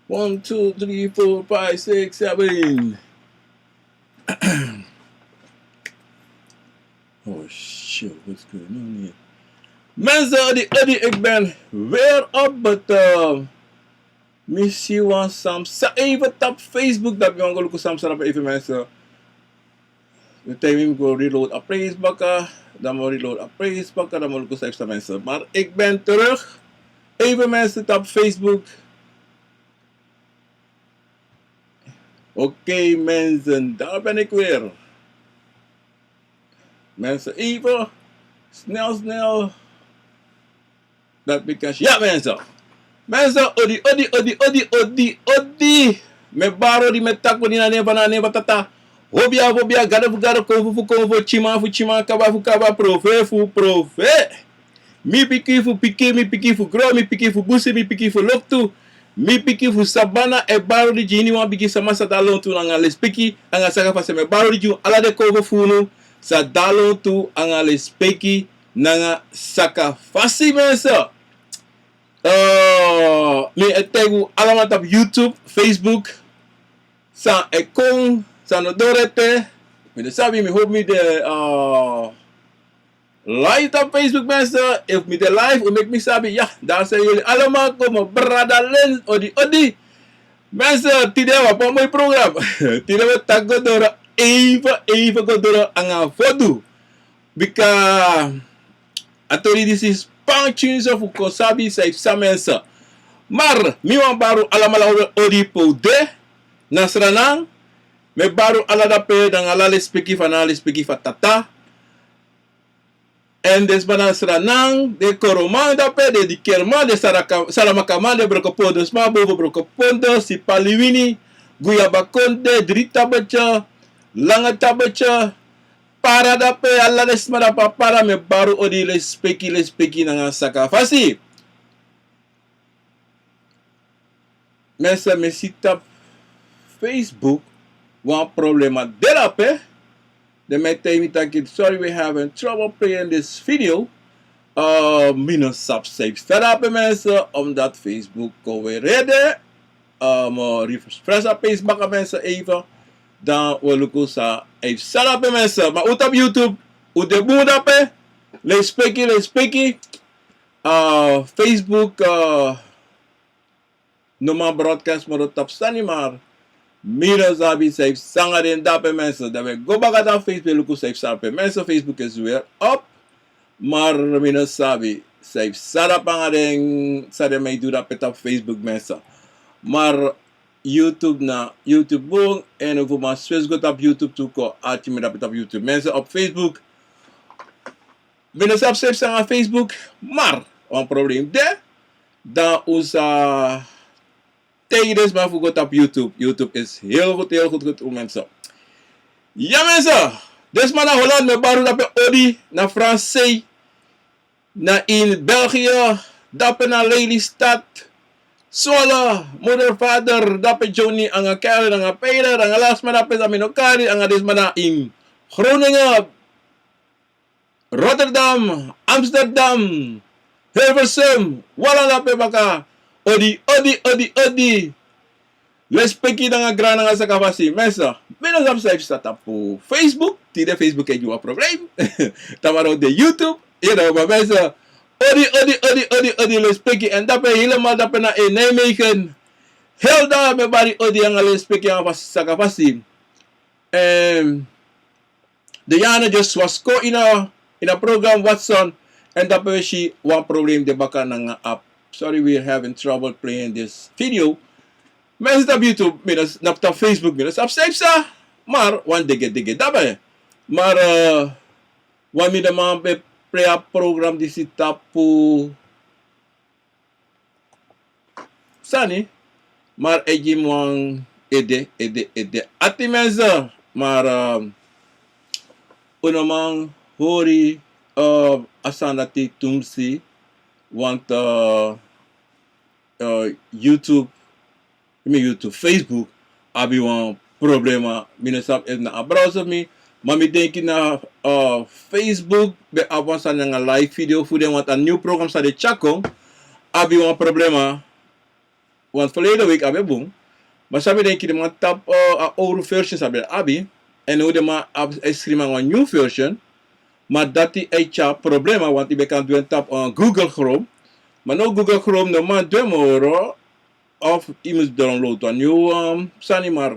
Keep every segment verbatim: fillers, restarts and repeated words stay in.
One, two, three, four, five, six, seven. Oh shit, what's going on here? Mensen, odi, odi, ik ben weer op het, eh, mi si wan sani san even tapu Facebook, dan mi wan go luku sani san tapu even, mensen. Dan mi go reload a prijs baka, dan mi reload a prijs baka, dan mi luku san even, mensen. Maar ik ben terug. Even, mensen, tapu Facebook. Oké, mensen, daar ben ik weer. Mensen, even snel, snel. Dat mi kan si. Ja, mensen. Mensen, odi, odi, odi, odi, odi, odi. Mi e bari odi, mi e taki odi na nen fu Tata. Hobia, hobia, gado fu gado, konfo fu konfo, tyiman fu tyiman, kaba fu kaba, profe fu profe. Mi pikin fu pikin, mi pikin fu gron, mi pikin fu busi, mi pikin fu loktu, mi pikin fu sabana, e bari odi gi iniwan pikin sama san de a lontu nanga lespeki nanga sakafasi. Mi e bari odi gi unu ala den konfo fu unu san de a lontu nanga lespeki nanga sakafasi, mensen. Eh, mi e taigi un alamala tapu YouTube, Facebook, san e kon, san no doro ete. Mi no sabi, mi hopi mi de, eh, live tapu Facebook, mensen. Efu mi de live, un meki mi sabi. Ya, daar zijn jullie allemaal, kon mi brada Lens, odi, odi. Mensen, tide wi abi wan moi program. Tide wi e taki go doro, even, even go doro nanga fodu. Bika a tori disi span tyin so fu kon sabi san e psa, mensen. Maar mi wani bari un alamala odi pe un de. Na Sranan, mi e bari un ala dape nanga ala lespeki fu Tata. Èn den sma na Sranan, den Koroman dape, den Dikerman, den Saraka-, Saramakaman, den Brokopondo sma, boven Brokopondo, Sipaliwini, Guyabakonde, Dri Tabetje, Langa Tabetje, Para dape, ala den sma dape a Para, mi e bari un odi, lespeki, lespeki nanga sakafasi. Mensen, mi si tapu Facebook wan problema de dape. Dan mi e taigi mi taki, sorry, we having trouble playing this video. Eh, mi no sabi san e psa dape, mensen, omdat Facebook kon weri ede. Eh, mi o refresh a page baka, mensen, even. Dan wi o luku san e psa dape, mensen. Ma un tapu YouTube, un de bun dape. Lespeki, lespeki. Eh, Facebook, eh, no man broadcast moro tapu sani, maar mi no sabi san e psa nanga den dape, mensen. Dan we go baka tapu Facebook, luku san e psa dape, mensen. Facebook is weer op. Maar mi no sabi san e psa dape nanga den, san den man e du dape tapu Facebook, mensen. Maar YouTube na YouTube bun, èn un fu man switch go tapu YouTube tu kon arki mi dape tapu YouTube. Mensen, op Facebook, mi no sabi san e psa nanga Facebook, maar wan problem de. Dan un sa taigi den sma fu go tapu YouTube. YouTube is heel goed, heel goed, goed, mensen. Ya, mensen. Den sma na Holland, mi e bari un dape odi, na Fransei, na in België, dape na Lelystad, Zwolle, moeder, vader, dape Johnny, nanga Karen, nanga Peter, nanga ala sma dape san mi no kari, nanga den sma na in Groningen, Rotterdam, Amsterdam, Hilversum, un ala dape baka. Odi, odi, odi, odi. Lespeki nanga grani nanga sakafasi. Mensen, mi no sabi san e psa tapu Facebook. Tide Facebook e gi wan problem. Tamara un de YouTube. You know, maar mensen, odi, odi, odi, odi, odi, lespeki. Èn dape helemaal dape na in Nijmegen. Heel dape mi e bari odi nanga lespeki nanga sakafasi. Ehm, Diana just was go in a, in a program, Watson, èn dape wi si wan problem de baka nanga app. Sorry, we're having trouble playing this video. Mensen, tapu YouTube, mi no s-, na tapu Facebook, mi no sabi san e psa. Maar wan digi digi dape. Maar, eh, wan mi de man ben play a program disi tapu sani, maar e gi mi wan ede, ede, ede ati, mensen. Maar, eh, un no man hori, eh, a sani dati tumsi, want, eh, eh, YouTube, mi YouTube, Facebook abi wan problema. Mi no sabi efu na a browser fu mi, ma mi denki na, eh, Facebook ben abi wan sani nanga live video fu den, want a nieuw program san den tyari kon abi wan problema. Want verleden week abi bun. Ma san mi denki den man tapu, eh, a old version san ben abi. En now den man abi, e skrifi nanga wan new version. Ma dati e tyari problema, want yu ben kan du en tapu, eh, Google Chrome. Ma now Google Chrome no man du en moro. Of yu mus download wan new, um, sani, maar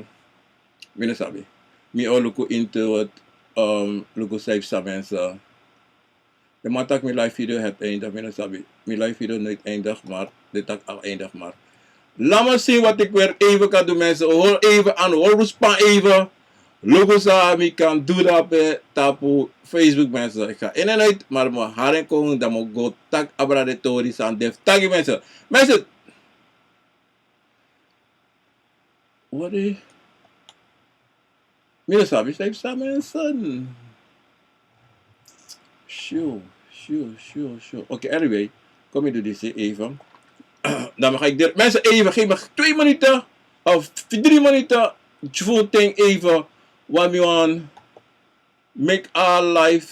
mi no sabi. Mi o luku into het, um, luku san yu sabi, mensen. De man taki mi live video het eindig, mi no sabi. Mi live video nooit eindig, maar den taki al eindig, maar laat maar zien wat ik weer even kan doen, mensen. Hol even aan, hol ruspan even. Luku san mi kan du drape tapu Facebook, mensen. Ik ga in en uit, maar mijn haring kon dan moet go tak abra de tori san def taki, mensen. Mensen, wat is Mira sabi, sabi, sabi, mensen. Sure, sure, sure, sure. Oké, anyway. Kom, mi du disi even. Dan mag ik de mensen even, geef me twee minuten of drie minuten. Gewoon denk even. Wat mi wan make a live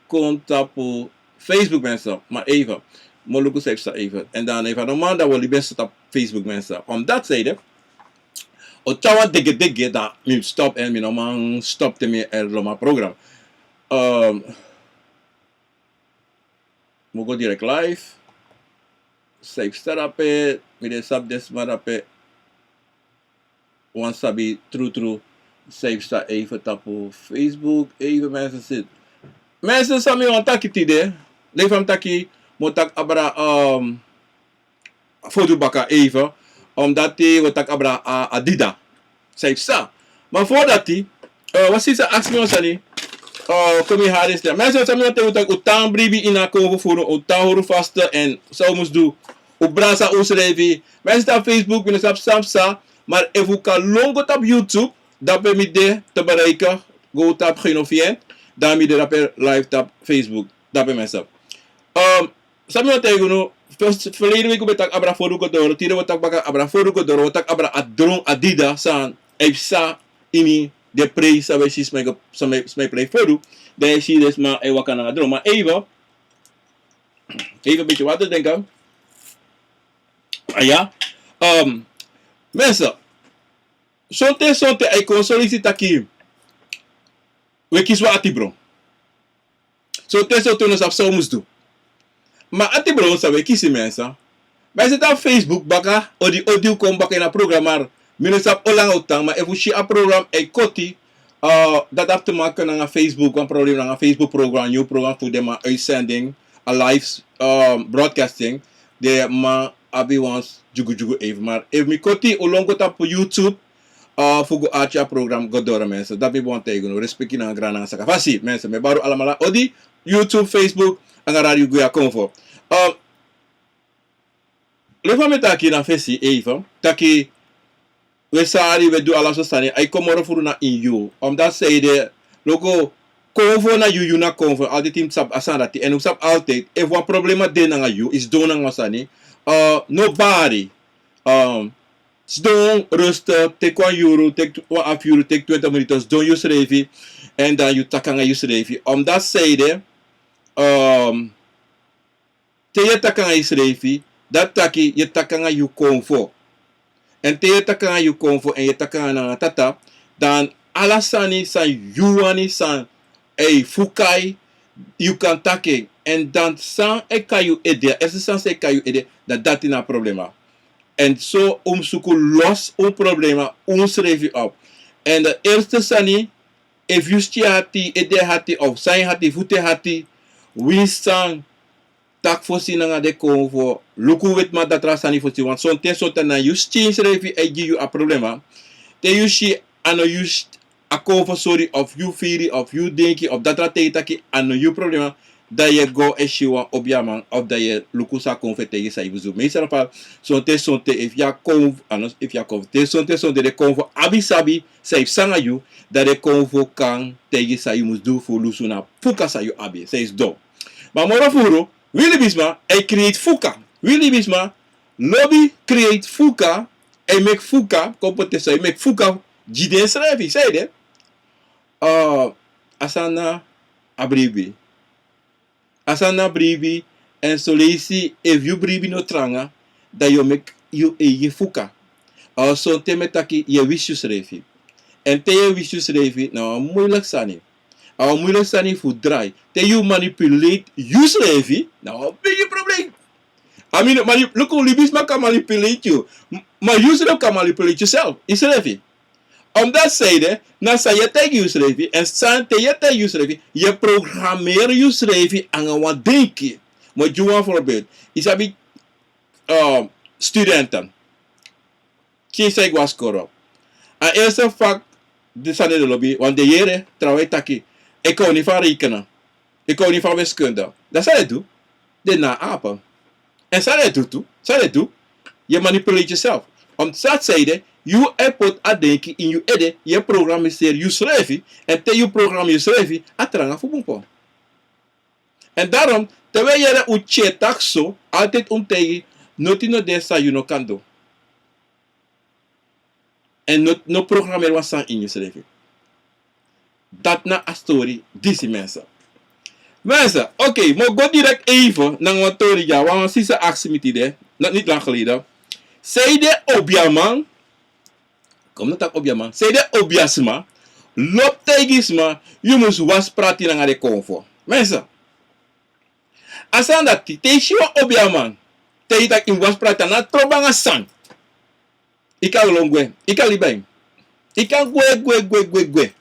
kon tapu Facebook, mensen. Maar even. Mi o luku san yu sa even. En dan even no man, dan wil yu best op Facebook, mensen. Omdat zij de O tyari wan dege dege, dan mi stop en mi no man stop te mi e lon mi program. Ehm, mi o go direct live. San yu sa drape, mi de sabi den sma drape. Wan sabi trutru. San yu sa even tapu Facebook, even mensen zit. Mensen, san mi wan taki tide. Leef am taki, mi o taki abra, ehm, fodu baka even. Omdat wi o taki abra a, a dida. San yu sa. Maar voordat wi, eh, wan sisa ask mi wan sani. Eh, kon mi hari stem. Mensen, san mi wan taki, un tan bribi ini a konfo furu, un tan hori vaste en san un mus du. Un brasa unsrefi. Mensen, tapu Facebook, mi no sabi san psa. Maar efu un kan lon go tapu YouTube, drape mi de te bereiken. Go tapu Genofient. Dan mi de drape live tapu Facebook. Drape, mensen. Ehm, San mi o taigi unu, fes-, verleden week un ben taki abra fodu go doro, tide un o taki baka abra fodu go doro, un o taki abra a dron a dida san a e psa ini den prei san un e si sma e go, sma e, sma e prei fodu, dan yu e si den sma e waka nanga dron. Ma even, even beti water drinken. Ah ya. Ehm, mensen, sonten, sonten a e kon so leisi taki un e kisi wan ati bron. Sonten, sonten un no sabi san un mus du. Ma ati bron san un e kisi, mensen. Ma yu si tapu Facebook baka, odi, odi un kon baka ini a program, maar mi no sabi o langa un tan, ma efu un si a program e koti, eh, dati abi te maken nanga Facebook, wan problem nanga Facebook program, nyun program fu den man uitzending, a live, eh, broadcasting, den man abi wan dyugudyugu even. Maar efu mi koti, un lon go tapu YouTube, eh, fu go arki a program go doro, mensen. Dati mi bo wani taigi unu, respeki nanga grani nanga sakafasi, mensen. Mi e bari un alamala odi, YouTube, Facebook, nanga Radio Guya Konfo. Eh, Lefa mi taki na fesi even, taki un e sari, un e du ala sortu sani, a e kon moro furu na ini yu. Omdat san ede, luku, konfo na yu, yu na konfo, altijd yu mus sabi a sani dati. En un sabi altijd, efu wan problema de nanga yu, yu sidon nanga wan sani, eh, no bari, eh, sidon, rustig, teki wan yuru, teki wan half yuru, teki twintig minuten, sidon yusrefi, en dan yu taki nanga yusrefi. Omdat san ede, eh, te yu e taki nanga yusrefi, dati taki yu e taki nanga yu konfo. En te yu e taki nanga yu konfo, en yu e taki nanga tata, dan ala sani san yu wani, san e fuka yu, yu kan taki en. En dan san e kon na yu ede, a eerste sani san e kon na yu ede, dan dati na problema. En so un mus suku los un problema unsrefi op. En de eerste sani, efu yu skin hati, ede hati, of san yu hati, fu te hati, winsi san, taki fosi nanga den konfo, luku wetiman, datra sani fosi, want sonten, sonten na yu skin srefi e gi yu a problema. Te yu si a no yu s-, a konfo sori, of yu firi, of yu denki, of datra taigi taki a no yu problema, dan yu e go e si wan obiaman, of dan yu e luku san konfo e taigi san yu mus du. Meestal fa, sonten, sonten, efu yu a konfo, a no, efu yu a konfo, te sonten, sonten den konfo abi sabi san e psa nanga yu, dan den konfo kan taigi san yu mus du fu lusu na fuka san yu abi, san yu sidon. Ma moro furu, wi libisma e create fuka. Wi libisma lobi create fuka, e meki fuka, kon poti so, e meki fuka gi densrefi, san ede. Eh, a sani na a bribi. A sani na bribi, en soleisi, efu yu bribi no tranga, dan yu o meki yu eigi fuka. Sonten mi e taki yu e wisi yusrefi. Èn te yu e wisi yusrefi, na wan muiliki sani. A wan muiliki sani fu drai. Te yu manipulate yusrefi, na wan bigi problem. A mi, luku, libisma kan manipulate yu. Ma yusrefi kan manipulate yusrefi. Omdat san ede, na san yu e taigi yusrefi, èn san te yu e taigi yusrefi, yu e programmeri yusrefi nanga wan denki. Mi o gi wan voorbeeld. Yu sabi, studenten. Sinsi san yu go na skoro. A eerste vak, den sani den lobi, want den yere, trawan e taki, economie van rekenen, economie van wiskunde. Dan san den du? Den naapen. Èn san den du tu, san den du? Yu e manipulate yusrefi. Omdat san ede, yu e poti a denki ini yu ede, yu e programmeri yusrefi, èn te yu programmeri yusrefi, a tranga fu bun kon. Èn daarom, te wi e yere un tyari taki so, altijd un taigi, noti no de san yu no kan du. Èn no, no programmeri wan sani ini yusrefi. Dati na a story disi, mensen. Mensen, oké, mi o go direct even nanga wan tori dya, wan sisa aksi mi tide, not niet lang geleden. San ede obiaman, kon mi no taki obiaman, san ede obiasma lobi taigi sma, yu mus wasi prati nanga den konfo. Mensen, a sani dati, te yu si wan obiaman taigi taki yu mus wasi prati, a no tron banga sani. Yu kan lon gwe, yu kan libi en. Yu kan gwe, gwe, gwe, gwe, gwe.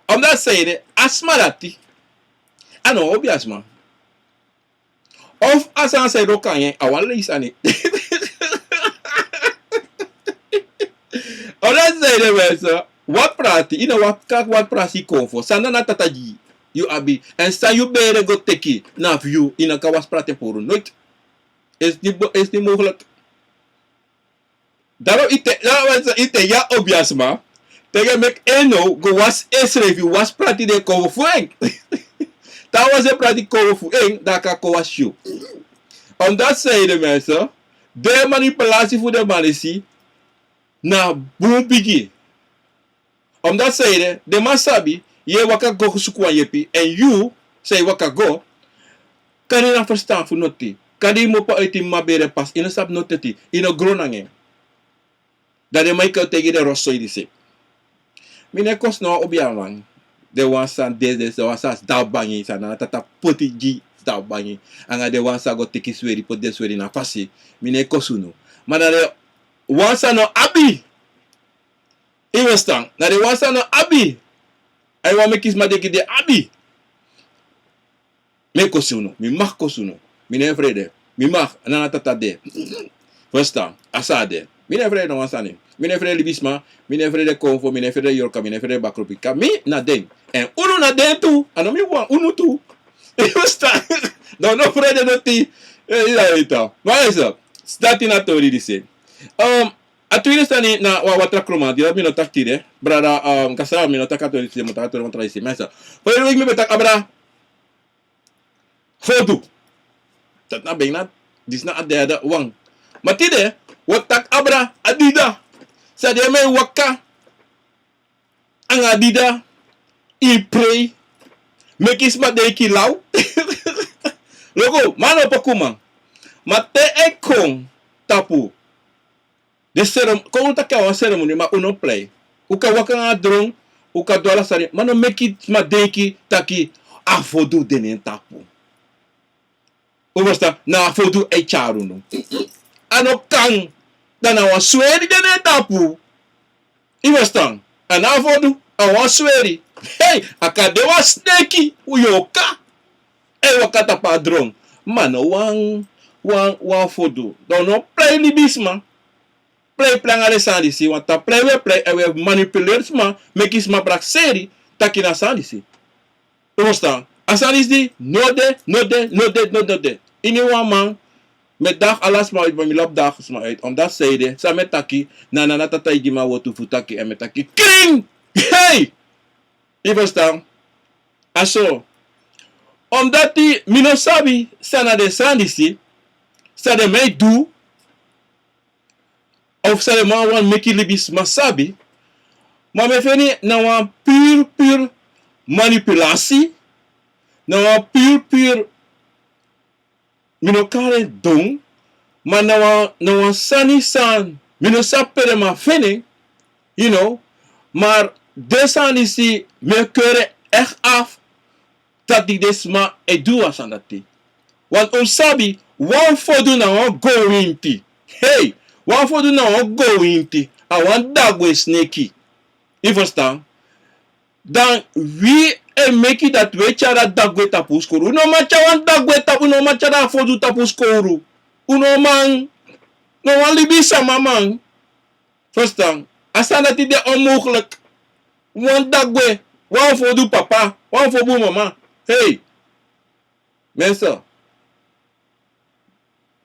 Omdat san ede, a sma dati, a no obiasma. Of a sani san ede o kan yu, a wan lei sani. Omdat san ede, mensen, wasi prati, yu no wasi kak wasi prati konfo. San Nana Tata gi yu, yu abi. Èn san yu bere go teki na fu yu, yu no kan wasi prati en puru, nooit. Is niet, is niet mogelijk. Daarom yu te, daarom yu te, yu abi obiasma. Te yu meki en now go wasi ensrefi, wasi prati den konfo fu en. Te a wasi prati konfo fu en, dan a kan kon wasi yu. Omdat san ede, mensen, den manipulasi fu den man disi na bun bigi. Omdat san ede, den man sabi, yu e waka go suku wan yepi, èn yu san e waka go, kande na ferstan fu noti, kande yu mu opo uiti mama bere pas, yu no sabi noti, yu no gron nanga en. Dan den man e kon taigi den rotzooi disi. Mi no e kosi no wan obiaman. Den wan san de, den wan san sidon bangi, san Nana Tata poti gi sidon bangi. Anga den wan san go teki sweri, poti den sweri na fasi. Mi no e kosi unu. Ma na den wan san no abi. Yu e ferstan, na den wan san no abi. A e wani meki sma denki den abi. Mi e kosi unu, mi mag kosi unu. Mi no e frede. Mi mag, Nana Tata de. Ferstan, a san a de. Mi no e frede no wan sani. Mi no e frede libisma, mi no e frede konfo, mi no e frede yorka, mi no e frede bakrupi. Bika mi na den. Èn unu na den tu, a no mi wan, unu tu. Yu e ferstan. Dan un no frede noti. Eh, yu e ferstan. Ma yu sabi, dati na tori disi. Um, A tweede sani na wan, wan tra kromanti, dati mi no taki tide. Brada, um, Kasra, mi no taki a tori tide, mi o taki a tori wan tra disi, mensen. Vorige week mi ben taki abra fodu. Dati na bijna, disi na a derde wan. Ma tide, wi o taki abra a dida. San den man e waka anga a dida, e prei, meki sma denki law. Luku, man no pokuman. Ma te a e kon tapu den serem-, kon un taki a wan seremoni, ma un no prei. Un kan waka nanga dron, un kan du ala sani, ma no meki sma denki taki a fodu de na en tapu. Un ferstan, na a fodu e tyari unu. A no kan, dan na wan sweri de na en tapu. Yu e ferstan, a no a fodu, a wan sweri. Hei, a kan de wan sneki, un yorka. E waka tapu a dron. Ma no wan, wan, wan fodu. Dan un no prei libisma. Prei, prei anga den sani disi, want a prei wi e prei, èn wi e manipuleri sma, meki sma prakseri taki na a sani disi. Un ferstan? A sani disi no de, no de, no de, no de, no de. Ini wan man, mi e daag ala sma uit, ma mi lobi daag sma uit. Omdat san ede, san mi e taki, na, na, na Tata e gi mi a wortu fu taki, èn mi e taki kring! Hei! Yu e ferstan? A so. Omdat mi no sabi san na den sani disi, san den man e du, of san den man wani meki libisma sabi, ma mi e feni na wan puru, puru manipulasi, na wan puru, puru, mi no kari en don, ma na wan, na wan sani san Mi no sabi pe den man feni en, you know, maar den sani disi mi e kere echt af, dati den sma e du wan sani dati. Want un sabi, wan fodu na wan gowinti. Hey, wan fodu na wan gowinti. A wan dagwe sneki. Yu ferstan? Dan wi e meki dati wi e tyari a dagwe tapu un skowru. Un no man tyari wan dagwe tapu, un no man tyari a fodu tapu un skowru. Un no man, no wan libisama man. Ferstan? A sani dati de onmogelijk. Wan dagwe, wan fodu papa, wan fodu mama. Hey, mensen.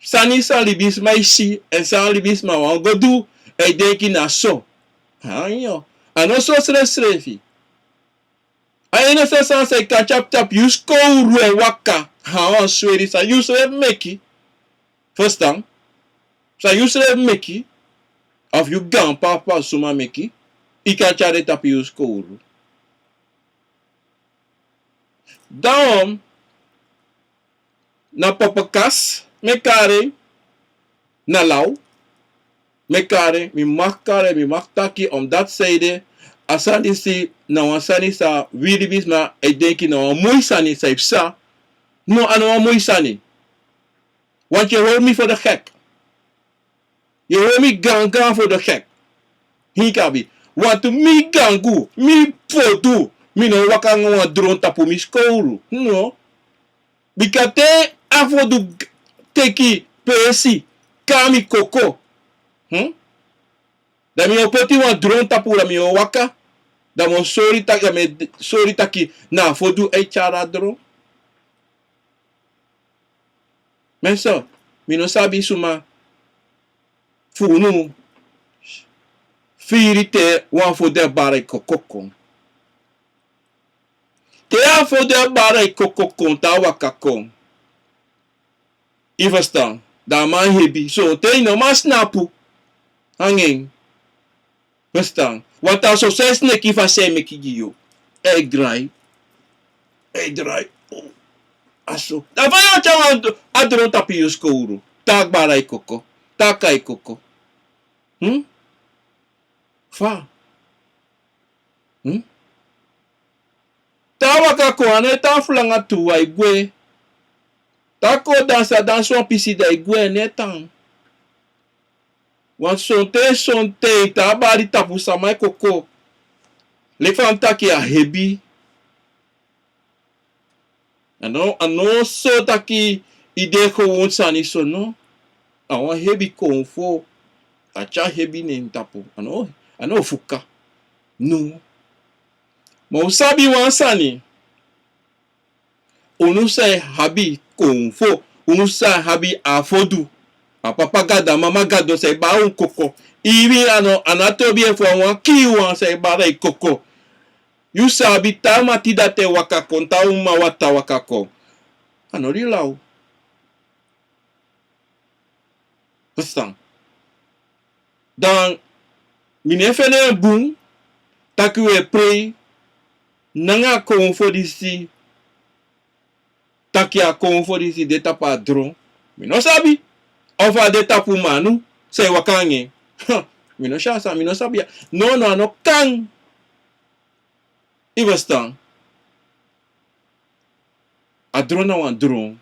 Sani san libisma e si, èn san libisma wani go du, e denki na so. Hanyo. A no so srefsrefi. A ini a sani san yu kan tyari tapu yu skowru e waka. Ha, wan sweri san yu srefi meki. Ferstan? San yu srefi meki. Of yu gaanpapa suma meki. Yu kan tyari tapu yu skowru. Dan na papakas mi e kari en, na law mi e kari en, mi mag kari en, mi mag taki, omdat sanede a sani disi na wan sani san wi libisma e denki na wan moi sani san e psa. No, a no wan moi sani. Want yu e hori mi fu de gek. Yu e hori mi gangan fu de gek. Hinkabi. Want mi gangu, mi fodu, mi no waka nanga wan dron tapu mi skowru. No. Bika te a fodu g-, teki presi, kon na mi koko. Hm? Dan mi o poti wan dron tapu, dan mi o waka. Dan mi o sori taki, dan mi e d-, sori taki na a fodu e tyari a dron. Mensen, mi no sabi suma fu unu firi te wan fodu e bari koko kon. Te a fodu e bari koko kon, te a waka kon. Yu ferstan? Dan a man hebi. So, te yu no man snapu. Nanga en. Ferstan? Want a so san a sneki fasi e meki gi yu. E drai. E drai. Oh. A so. Dan fa yu o tyari a dron tapu yu skowru? Te a bari koko. Te a kai koko. Hm? Fa? Hm? Te a waka kon, a no e tan fu langa tu, a e gwe. Te a kon dansi, a dansi wan pisi, dan a e gwe, a no e tan. Want sonten, sonten, te a bari tapu sama e koko. Leki fa mi taki, a hebi. A no, a no so taki i de gewon sani so, no. A wan hebi konfo. A tyari hebi na en tapu. A no, a no fuka. No. Ma un sabi wan sani. Unu sa e abi konfo. Unu sa e abi a fodu. A papa gado, a mama gado sa e bari un koko. Even a no, a no a tobi efu a wan kiiwan sa e bari koko. Yu sabi te a mati dati e waka kon, te a uma wata waka kon. A no di law. Ferstan? Dan mi no e feni en bun taki wi e prei nanga a konfo disi, taki a konfo disi de tapu a dron. Mi no sabi. Of a de tapu manu san e waka nanga en. Mi no si a sani, mi no sabi. No, no, a no kan. Yu ferstan? A dron na wan dron.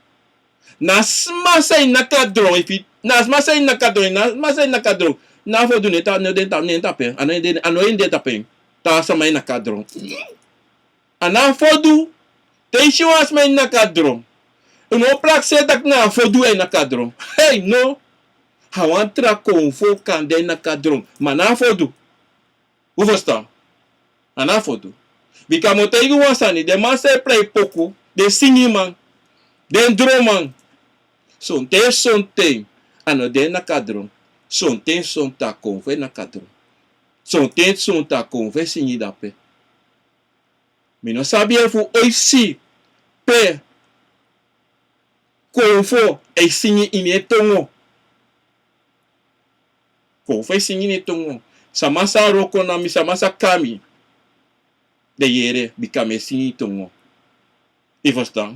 Na sma san e naki a dron, efu, na sma san e naki a dron, na sma san e naki a dron. Na a fodu no e tan, no e de tapu en, a no e de, a no e de tapu en. Te a sama e naki a dron. A na a fodu, te i si wan sma e naki a dron, un no prakseri taki na a fodu e naki a dron. Hei, no. A wan tra konfo kande e naki a dron. Ma na a fodu. Un ferstan? A na a fodu. Bika mi o taigi wan sani, den man san e prei poku, den singiman, den dronman. Sonten, sonten, a no den e naki a dron. Sonten, sonten a konfo e naki a dron. Sonten, sonten a konfo e singi dape. Mi no sabi efu un e si pe konfo e singi ini en tongo. Konfo e singi ini en tongo. Sama sa wroko na mi, sama sa kon na mi, den yere, bika mi e singi tongo. Yu ferstan?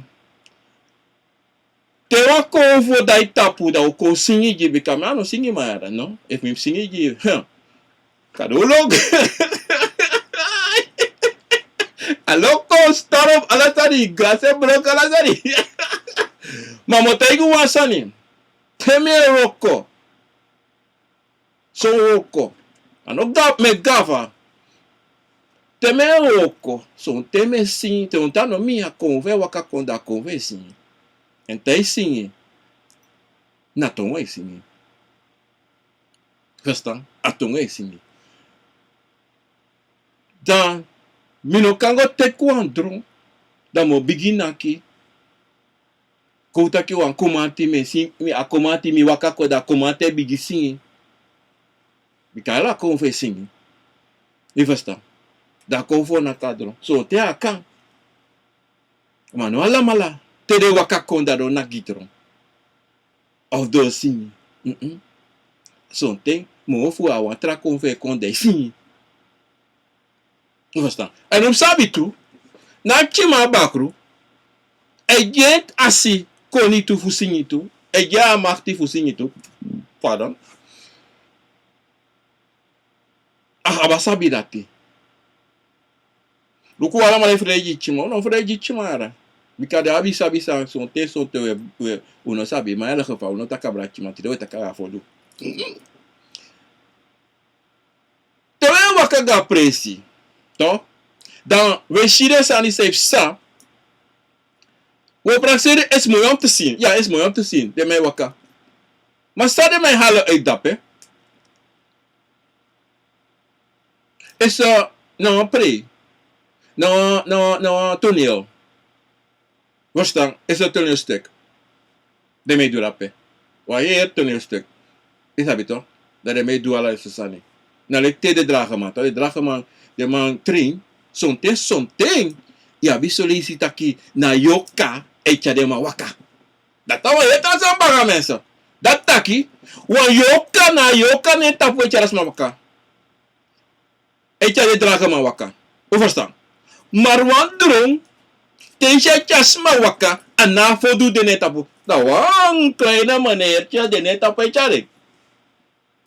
Te wan konfo de na yu tapu, dan un kon singi gi, bika mi a no singi man yara, no? Efu mi singi gi, huh. Kado lok. A lok kon storm, ala sani, gras e broko, ala sani. Ma mi o taigi un wan sani. Te mi e wroko. Son wroko. A no ga-, mi e gafa. Te mi e wroko, sonten mi e singi, te un tan no mi a konfo e waka kon, dan a konfo e singi. Èn te a e singi, na tongo a e singi. Verstaan? A tongo a e singi. Dan, mi no kan go teki wan dron, dan mi o bigin naki. Kon un taki wan komanti, mi e singi, mi a komanti, mi waka kon, dan a komanti e bigin singi. Bika ala konfo e singi. Yu verstaan? Dan a konfo o naki a dron. Sonten a kan. Ma no alamala. Te den waka kon dan den o naki dron. Of den o singi. Mm-mm. Sonten, mi o fu a wan tra konfo e kon dan a e singi. Yu verstaan? Èn un sabi tu, na a pikinman a bakru, a e gi en asi koni tu fu singi tu, a e gi en a makti fu singi tu. Pardon. A, a abi a sabi dati. Luku, un alamala e frei gi pikinman, un no frei gi pikinman yara. Bika den abi sabi san, sonten, sonten we, we, un no sabi, ma yara gefa, un no taki abra pikinman, tide we taki a fodu. Te un e waka go a presi, toch? Dan un e si den sani san e psa. Un o prakseri, is mooi om te zien. Ja, is mooi om te zien. Den man e waka. Ma san den man e halen uit dape? Is, eh, na wan prei. Na wan, na wan, na wan toneel. Verstaan, is een toneelstuk. Den man e du dape. Wan heri toneelstuk. Yu sabi toch? Dan den man e du ala disi sani. Na leki te den drageman, toch? Den drageman, den man train. Sonten, sonten. Yu abi son leisi taki na yorka e tyari den man waka. Dati na wan heri tra sani, baka mensen. Dati taki, wan yorka, na yorka na en tapu e tyari a sma waka. E tyari den drageman waka. Un verstaan? Ma wan dron, te yu si a e tyari sma waka, a na a fodu de na en tapu. Na wan kleine meneertje de na en tapu e tyari.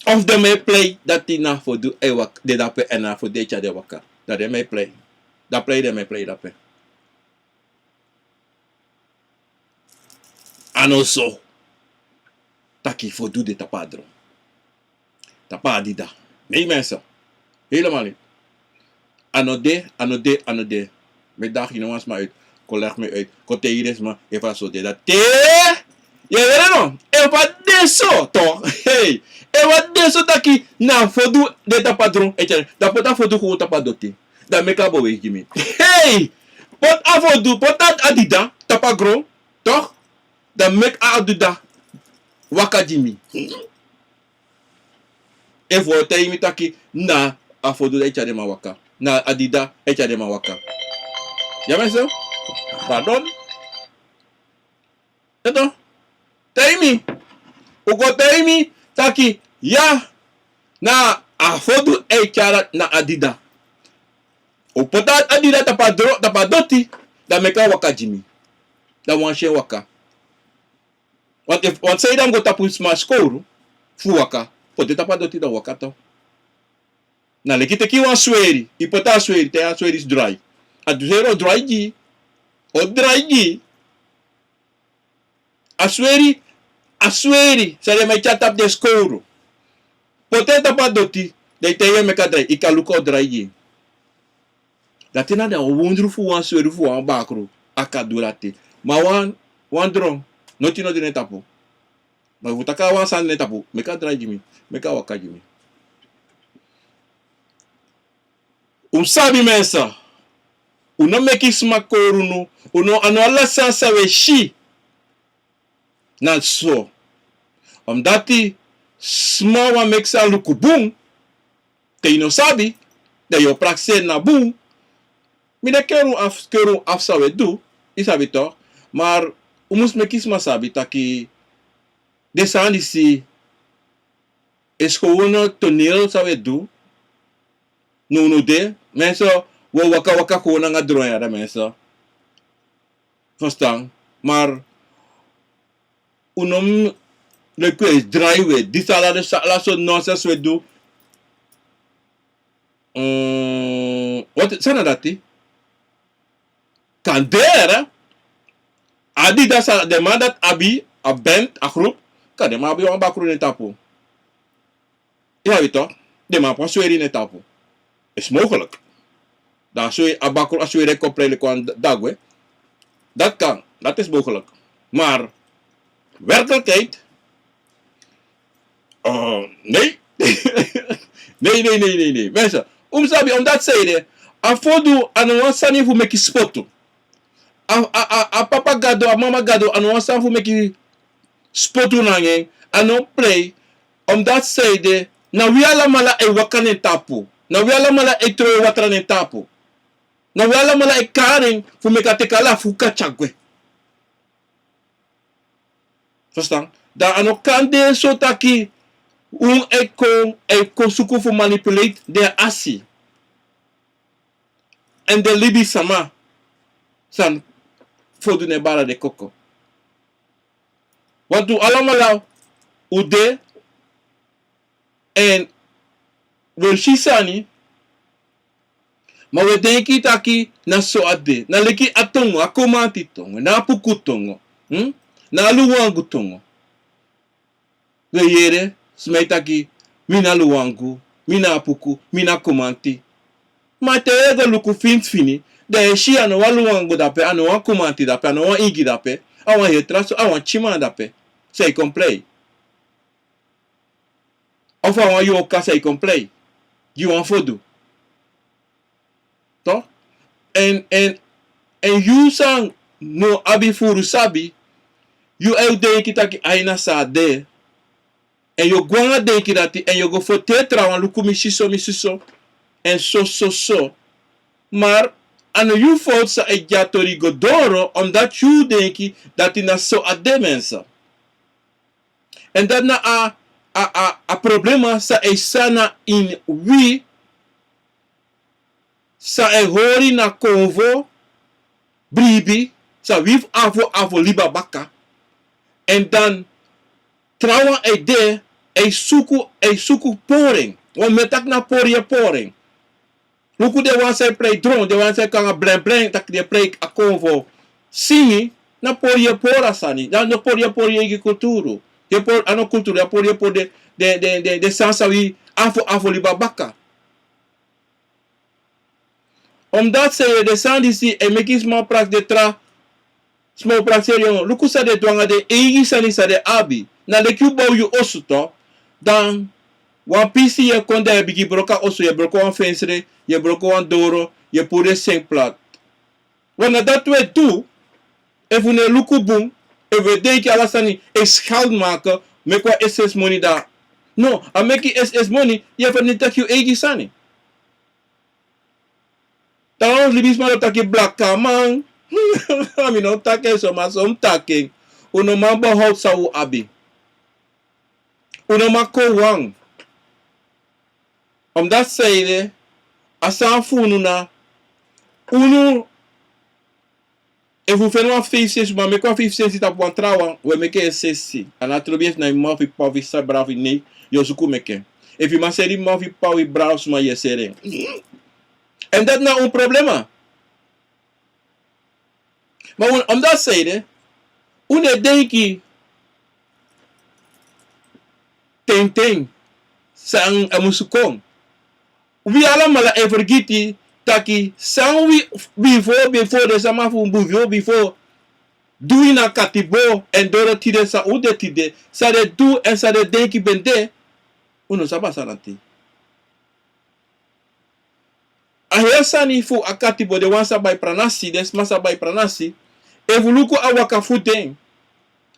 Of den man e plei dati na a fodu e waka, de dape, èn na a fodu e tyari den waka. Dan den man e plei. Dan plei den man e plei dape. A no so. Taki fodu de tapu a dron. Tapu a dida. Nee mensen. Helemaal niet. A no de, a no de, a no de. Mi e daag yu no wan sma uit. Kon leg mi uit. Kon taigi den sma efu a so de. Dati yu e yere no? Efu a de so, toch. Hey. Efu a de so taki na fodu de tapu a dron. Ete, dan poti a fodu gewoon tapu a doti. Dan meki a beweeg gi mi. Hey! Poti a fodu, poti a dida tapu a gron, toch? Dan meki a dida waka gi mi. Efu un o taigi mi taki na a fodu e tyari den man waka. Na a dida e tyari den man waka. Ya mensen? Pardon? Eto, taigi mi. Un kon taigi mi taki, ya, na a fodu e tyari na a dida. Un poti a dida tapu a dro-, tapu a doti, dan meki a waka gi mi. Dan un si en waka. Want efu, want san yu dan go tapu sma skowru fu waka, poti en tapu a doti dan waka toch. Na leki teki wan sweri, yu poti a sweri, te a sweri drai. A sweri o drai gi yu. O drai gi yu. A sweri, a sweri san den man e tyari tapu den skowru. Poti en tapu a doti, dan yu taigi en meki a drai, yu kan luku a o drai gi yu. Dati na den wondru fu wan sweri fu wan bakru, a kan du dati. Ma wan, wan dron, noti no de na en tapu. Ma efu un taki a wan sani de na en tapu, meki a drai gi mi, meki a waka gi mi. Un sabi mensen, un no meki sma kori unu, un no, a no ala sani san un e si. Na so. Omdati sma wani meki san luku bun, te yu no sabi, dan yu o prakseri na bun. Mi no e keri unu afu, keri unu afu san un e du, yu sabi toch, maar un mus meki sma sabi taki den sani disi, e skownu toneel san un e du. Nownow de, mensen, un o waka waka gewoon nanga dron ya, mensen. Verstaan? Maar Un no mu leki un e drai, un e disi ala den sa-, ala sortu nonsens un e du. Mm, wat, san na dati? Kan de, a dida san den man dati abi, a band, a groep, kan den man abi wan bakru na en tapu. Yu sabi toch, den man pon sweri na en tapu. Is mogelijk. Dan a sweri, a bakru, a sweri e kon prei leki wan da-, dagwe. Dat kan, dat is mogelijk. Maar werkelijkheid, oh, nee. Nee, nee, nee, nee, nee. Mensen, un mu sabi, omdat zij de, a fodu a no wan sani fu meki spotu. A, a, a, a papa gado, a mama gado, a no wan sani fu meki spotu nanga en, a no prei, omdat zij de, na wi alamala e waka na en tapu. Na wi alamala e trowe watra na en tapu. Na wi alamala e kari en fu meki a teki ala fu katya gwe. Verstaan? Dan a no kan de so taki un e kon, e kon suku fu manipulate den asi. En den libisma san fodu na en bala de koko. Want un alamala un de, en un e si sani, ma un e denki taki na so a de. Na leki a tongo, a komanti tongo, na a puku tongo, hm? Na a luwangu tongo. Un e yere sma e taki, mi na luwangu, mi na a puku, mi na komanti. Ma te yu e go luku finsi fini, dan yu e si a no wan luwangu dape, a no wan komanti dape, a no wan ingi dape, a wan heri tra so, a wan tyiman dape. San e kon prei. Of a wan yorka san e kon prei gi wan fodu. Toch? En, en, en yu san no abi furu sabi, yu e denki taki a ini a san a de. En yu o go nanga denki dati, en yu o go ferteri trawan, luku mi si so, mi si so, en so, so, so. Maar a no yu fout san e gi a tori go doro, omdat yu denki dati na so a de, mensen. En dati na a, a, a, a problema san e sani ini wi, san e hori na konfo bribi, san wi fu afo, afo liba baka. En dan trawan e de, e suku, e suku pori en. Want mi e taki na pori yu e pori en. Luku den wan san e prei dron, den wan san e kon nanga blen blen, taki den e prei a konfo singi, na pori yu e pori a sani. Dan na pori yu e pori yu eigi kulturu. Yu e pori, a no kulturu, a pori yu e pori den, den, den, den, den sani san wi afo, afo liba baka. Omdat san yu e, den sani disi e meki sma prakseri den tra, sma o prakseri yu. Luku san den du nanga den eigi sani san den abi. Na leki yu bow yu osu toch. Dan wan pisi yu e kon, dan yu e bigin broko a osu, yu e broko wan fensre, yu e broko wan doro, yu e puru den seng plat. Want na dati wi e du, efu wi no e luku bun, efu wi e denki ala sani e schaal maken, meki wan S S moni dan. No, a meki S S moni, yu e vernietig yu eigi sani. Trouwens, libisma o taki blakaman. Mi no taki en so, ma so mi taki en. Un no man behoud san un abi. Un no man kon wan. Omdat san ede, a sani fu unu na, unu, efu un feni wan feifi sensi, un man meki wan feifi sensi tapu wan trawan, un e meki en sensi. A no trobi efu na yu mama fu yu papa fu yu sisa, brada fu yu nei, yu o suku meki en. Efu yu man seni yu mama fu yu papa fu yu brada fu suma, yu e seni en. En dati na un problema. Ma un, omdat san ede, un no e denki ten ten san a musu kon. Wi alamala e fergiti taki san wi, bifo, bifo den sama fu un, bifo, bifo du ini a katibo, èn doro tide san un de tide, san den du èn san den denki ben de, un no sabi a sani dati. A heri sani fu a katibo, den wan sa bai pranasi, den sma sa bai pranasi. Efu un luku a waka fu den,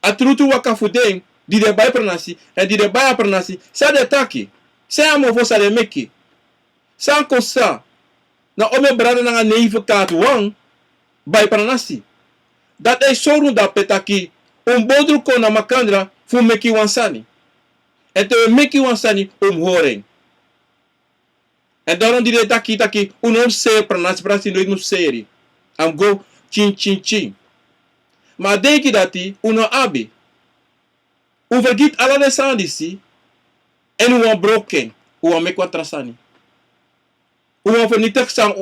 a trutru waka fu den, di den bai pranasi, èn di den bai a pranasi, san den taki, san a mofo san den meki. San kosi, na omeni brada nanga neifi kaati wan bai pranasi. Dati e sori un dape taki un bodru kon na makandra fu meki wan sani. Èn te un e meki wan sani, un mu hori en. Èn daarom di den taki, taki un no mu seri pranasi, pranasi noiti mu seri. A mu go tyin, tyin, tyin. Ma a denki dati un no abi. Un fergiti ala den sani disi, èn un wani broko en, un wani meki wan tra sani. Un wani fernitigi san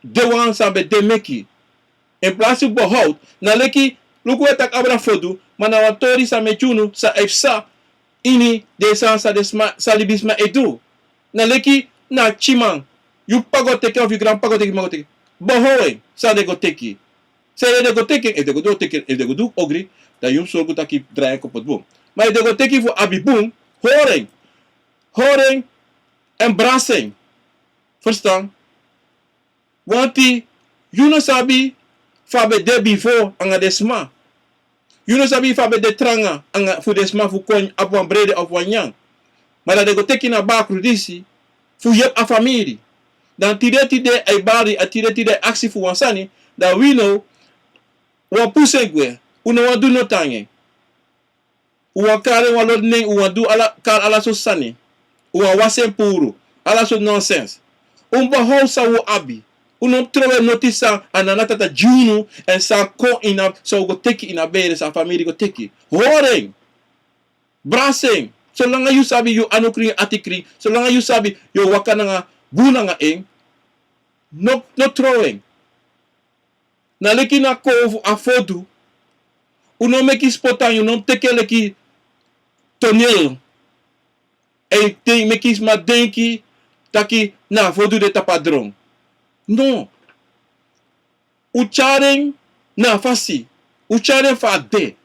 de wan san ben de meki. In plaats fu behoud, na leki, luku un e taki abra fodu, ma na wan tori san mi e gi unu, san e psa ini den sani san den sma, san libisma e du. Na leki na a pikinman, yu p'pa go teki en of yu granp'pa go teki, ma go teki. Behoud en, san den go teki. San den go teki en, efu den go du, teki en, efu den go du ogri, dan yu mus sorgu taki drai en kon poti bun. Ma efu den go teki fu abi bun, hori en. Hori en, èn brasi en. Ferstan? Wanti yu no sabi fa a ben de bifo anga den sma. Yu no sabi fa a ben de tranga anga fu den sma fu kon abi wan brede of wan nyan. Ma dan den go teki na bakru disi fu yepi a famiri. Dan tide tide a e bari, a tide tide a e aksi fu wan sani, dan wi no, un wani pusu en gwe, un no wani du noti anga en. Un wani kari en wan lodi nen, un wani du ala, kari ala sortu sani. Un wani wasi en puru, ala sortu nonsens. Un behoud san un abi. Un no mus trowe noti san a nana tata gi unu, èn san kon ini a, san un go teki ini a bere, san a famiri go teki. Hori en. Brasi en. Solanga yu sabi yu anu krin, ati krin. Solanga yu sabi yu o waka nanga bun nanga en. No, no trowe en. Na leki na kon fu a fodu. Un no meki spotan, yu no teki en leki tonel. Èn te meki sma denki taki na a fodu de tapu a dron. No. Un tyari en na a fasi. Un tyari en fa a de.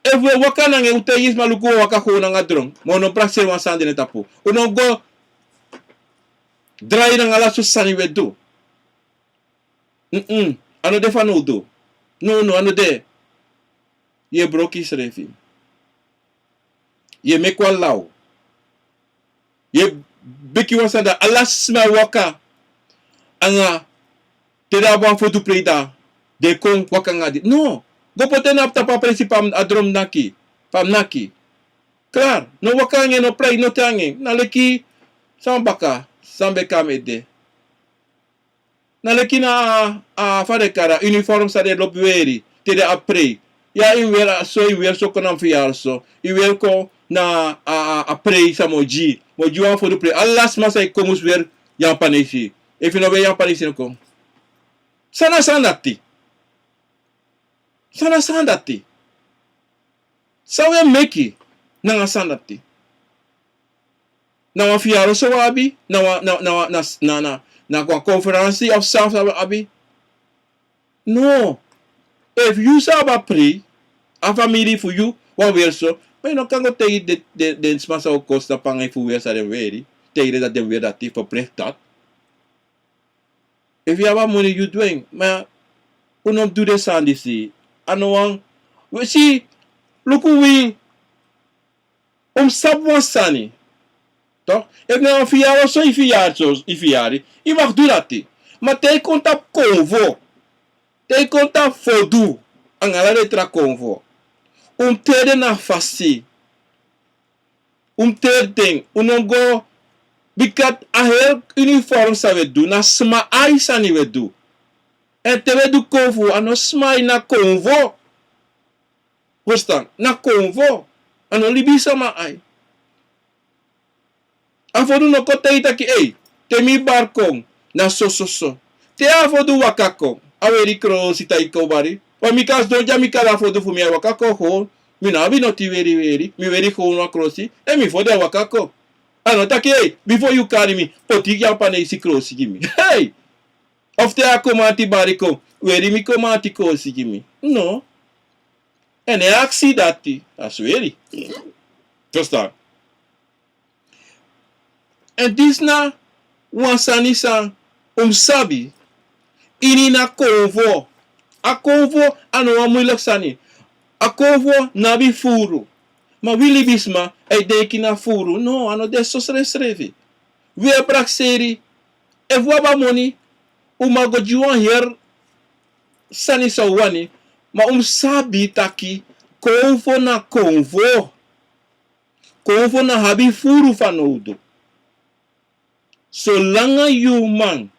Efu un e waka nanga en, un taigi sma luku un e waka kon nanga dron, ma un no prakseri wan sani de na en tapu. Un no go drai nanga ala sortu sani un e du. Mm-mm. A no de fanowdu. No, no, a no de. Yu e broko yusrefi. Yu e meki wan law. Yu e meki wan sani dan ala sma e waka anga te den abi wan fodu prei dan den kon waka anga di. No. Go poti en na tapu a presi fa a dron naki. Fa a naki. Klar. No waka anga en, no prei noti anga en. Na leki san baka, san ben kon na mi ede. Na leki na a, a fa den kari a uniform san den lobi weri te den abi prei. Ya yu weri so, yu weri so kon na mi fiyari so. Yu weri kon na a, a, a prei san mi o gi. Mi o gi wan fodu prei. Ala sma san e kon mus weri Yapanesi. Efu yu no weri Yapanesi no kon. San na sani dati? San na sani dati? San un e meki nanga sani dati? Na wan fiyari so un abi, na wan, na, na, na, na, na, na wan konferansi of san san un abi. No. Efu yu sa abi a prei, a famiri fu yu wani weri so, ma yu no kan go taigi den, den, den sma san o kon tapu anga yu fu weri san den weri, taigi den dati den weri dati, verplicht dati. Efu yu abi a moni yu du en, ma un no mus du den sani disi. A no wan, wi si, luku wi, un mus sabi wan sani. Toch? Efu na wan fiyari so yu fiyari so, yu fiyari, yu mag du dati. Ma te yu kon tapu konfo, te yu kon tapu fodu, anga ala den tra konfo, un mus teri den na fasi. Un mus teri den, un no mus go, bika a heri uniform san un e du, na sma ai sani un e du. Èn te un e du konfo, a no sma ai, na konfo. Verstaan? Na konfo. A no libisma ai. A fodu no kon taigi taki, ei, te mi bari kon, na so, so, so. Te a fodu waka kon, a weri krosi, te a kon bari. Wan mi kan sidon dya, mi kari a fodu fu mi, a waka kon gewoon. Mi no abi noti weri weri, mi weri gewoon wan krosi, èn mi fodu e waka kon. A no taki, ei, bifo yu kari mi, poti Yapanesi krosi gi mi. Hey! Of te a Kromanti bari kon, weri mi Kromanti krosi gi mi. No. Èn a e aksi dati, a sweri. Verstaan? Èn disi na wan sani san un mus sabi. Ini na konfo. A konfo a no wan muilek sani. A konfo no abi furu. Ma wi libisma e denki na furu. No, a no de so srefsrefi. Wi e prakseri. Efu un abi a moni, un man go gi wan heri sani san un wani. Ma un mus sabi taki konfo na konfo. Konfo no abi furu fanowdu. Solanga yu man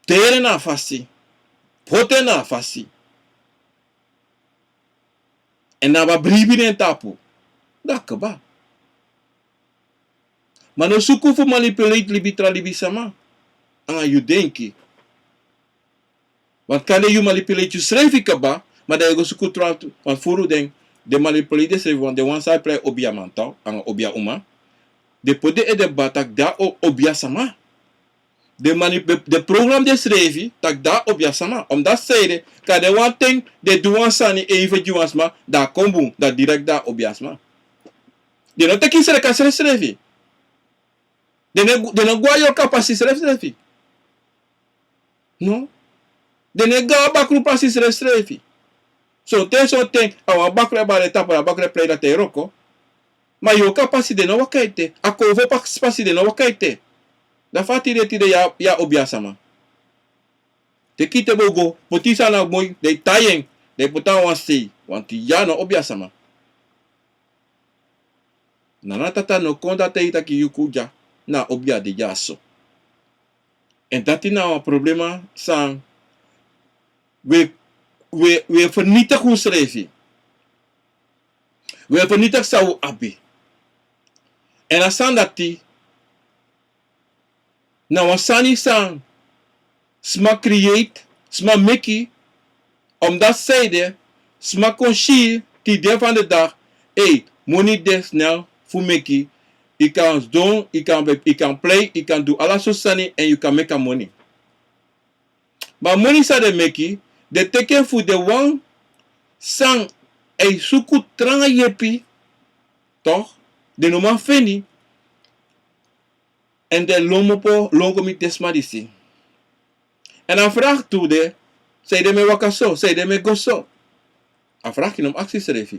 teri en na fasi, poti en na fasi, Èn na wan bribi na en tapu. Dan a kaba. Ma no suku fu manipulate libi tra libisama. Anga yu denki. Want kande yu manipulate yusrefi kaba, ma dan yu go suku tra, want furu den, den manipulate densrefi, want den wan san e prei obiaman toch, anga obiauma. Den poti den ede baka taki dan a o-, obiasama. Den mani-, den, den program densrefi taki dan a obiasama. Omdat sanede, kande wan ten den du wan sani even gi wan sma, dan a kon bun, dan direct dan a obiasama. Den no teki sreka srefsrefi. Den no, den no go na yu kapasiti srefsrefi. No. Den no e go na bakru pasi srefsrefi. Sonten, sonten, a wan bakru e bari tapu, a bakru e prei dati e wroko. Ma yu kapasiti den no waka ete. A konfo pasi den no waka ete. Dan fa tide tide yu a, yu a obiasama. Teki te bo go, poti sani na moi, dan yu tai en, dan yu poti na wan sei, want yu a no obiasama. Nana tata no kon dati e taki yu kon dya, na obia de dyaso. Èn dati na wan problema san wi e, wi e, wi e fernitigi unsrefi. Wi e fernitigi san wi abi. Èn a sani dati, na wan sani san sma create, sma meki, omdat sanede, sma kon si tide van de dag, ei, moni de snel fu meki, yu kan sidon, yu kan, yu kan prei, yu kan du ala sortu sani, èn yu kan meki a moni. Ma a moni san den meki, den teki en fu den wan san e suku tranga yepi, toch, den no man feni, èn den lon kmopo, lon go miti den sma disi. Èn a vraag tu de, sanede mi e waka so, sanede mi e go so. A vraag yu no mu aksi yusrefi.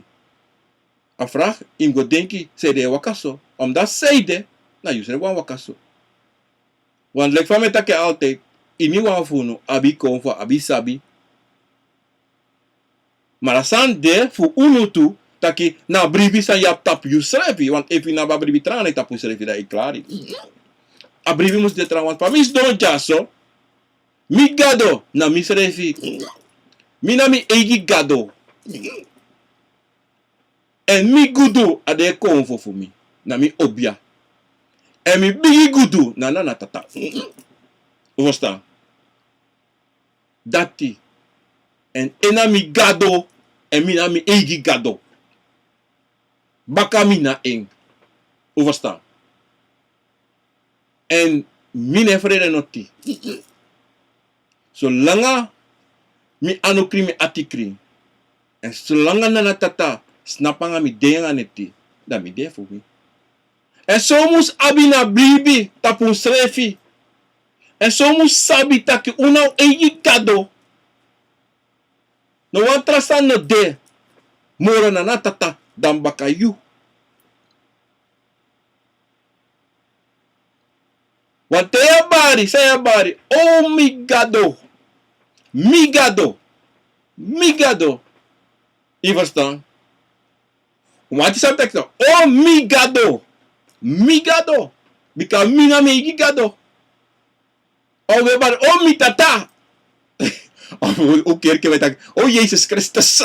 A vraag yu mu go denki, sanede yu e waka so. Omdat sanede, na yusrefi wani waka so. Want leki fa mi e taki altijd, iniwan fu unu abi konfo, abi sabi. Ma a sani de fu unu tu, taki na a bribi san yu abi tapu yusrefi, want efu yu no abi a bribi tranga na yu tapu yusrefi, dan yu klari. A bribi mus de tranga, want fa mi sidon dyaso, mi Gado na misrefi. Mi na mi eigi Gado. Èn mi gudu a de konfo fu mi, na mi obia. Èn mi bigi gudu na, na, na tata. Un ferstan? Dati. Èn en na mi Gado, èn mi na mi eigi Gado. Baka mi na en. Un ferstan? Èn mi no e frede noti. Solanga mi anu krin, mi ati krin. Èn solanga Nana Tata snapu anga mi, de anga neti, dan mi de fu wi. Èn so un mus abi na bribi tapu unsrefi. Èn so un mus sabi taki un na un eigi Gado. No wan tra sani no de moro na Nana Tata dan baka yu. Wan ten yu e bari, san yu e bari? O mi Gado, mi Gado, mi Gado. Yu ferstan? Wan ten san mi taki, o mi Gado, mi Gado. Bika mi na mi eigi Gado. O we bari, o mi Tata. O, o kerki we taki, o Yesus Kristus.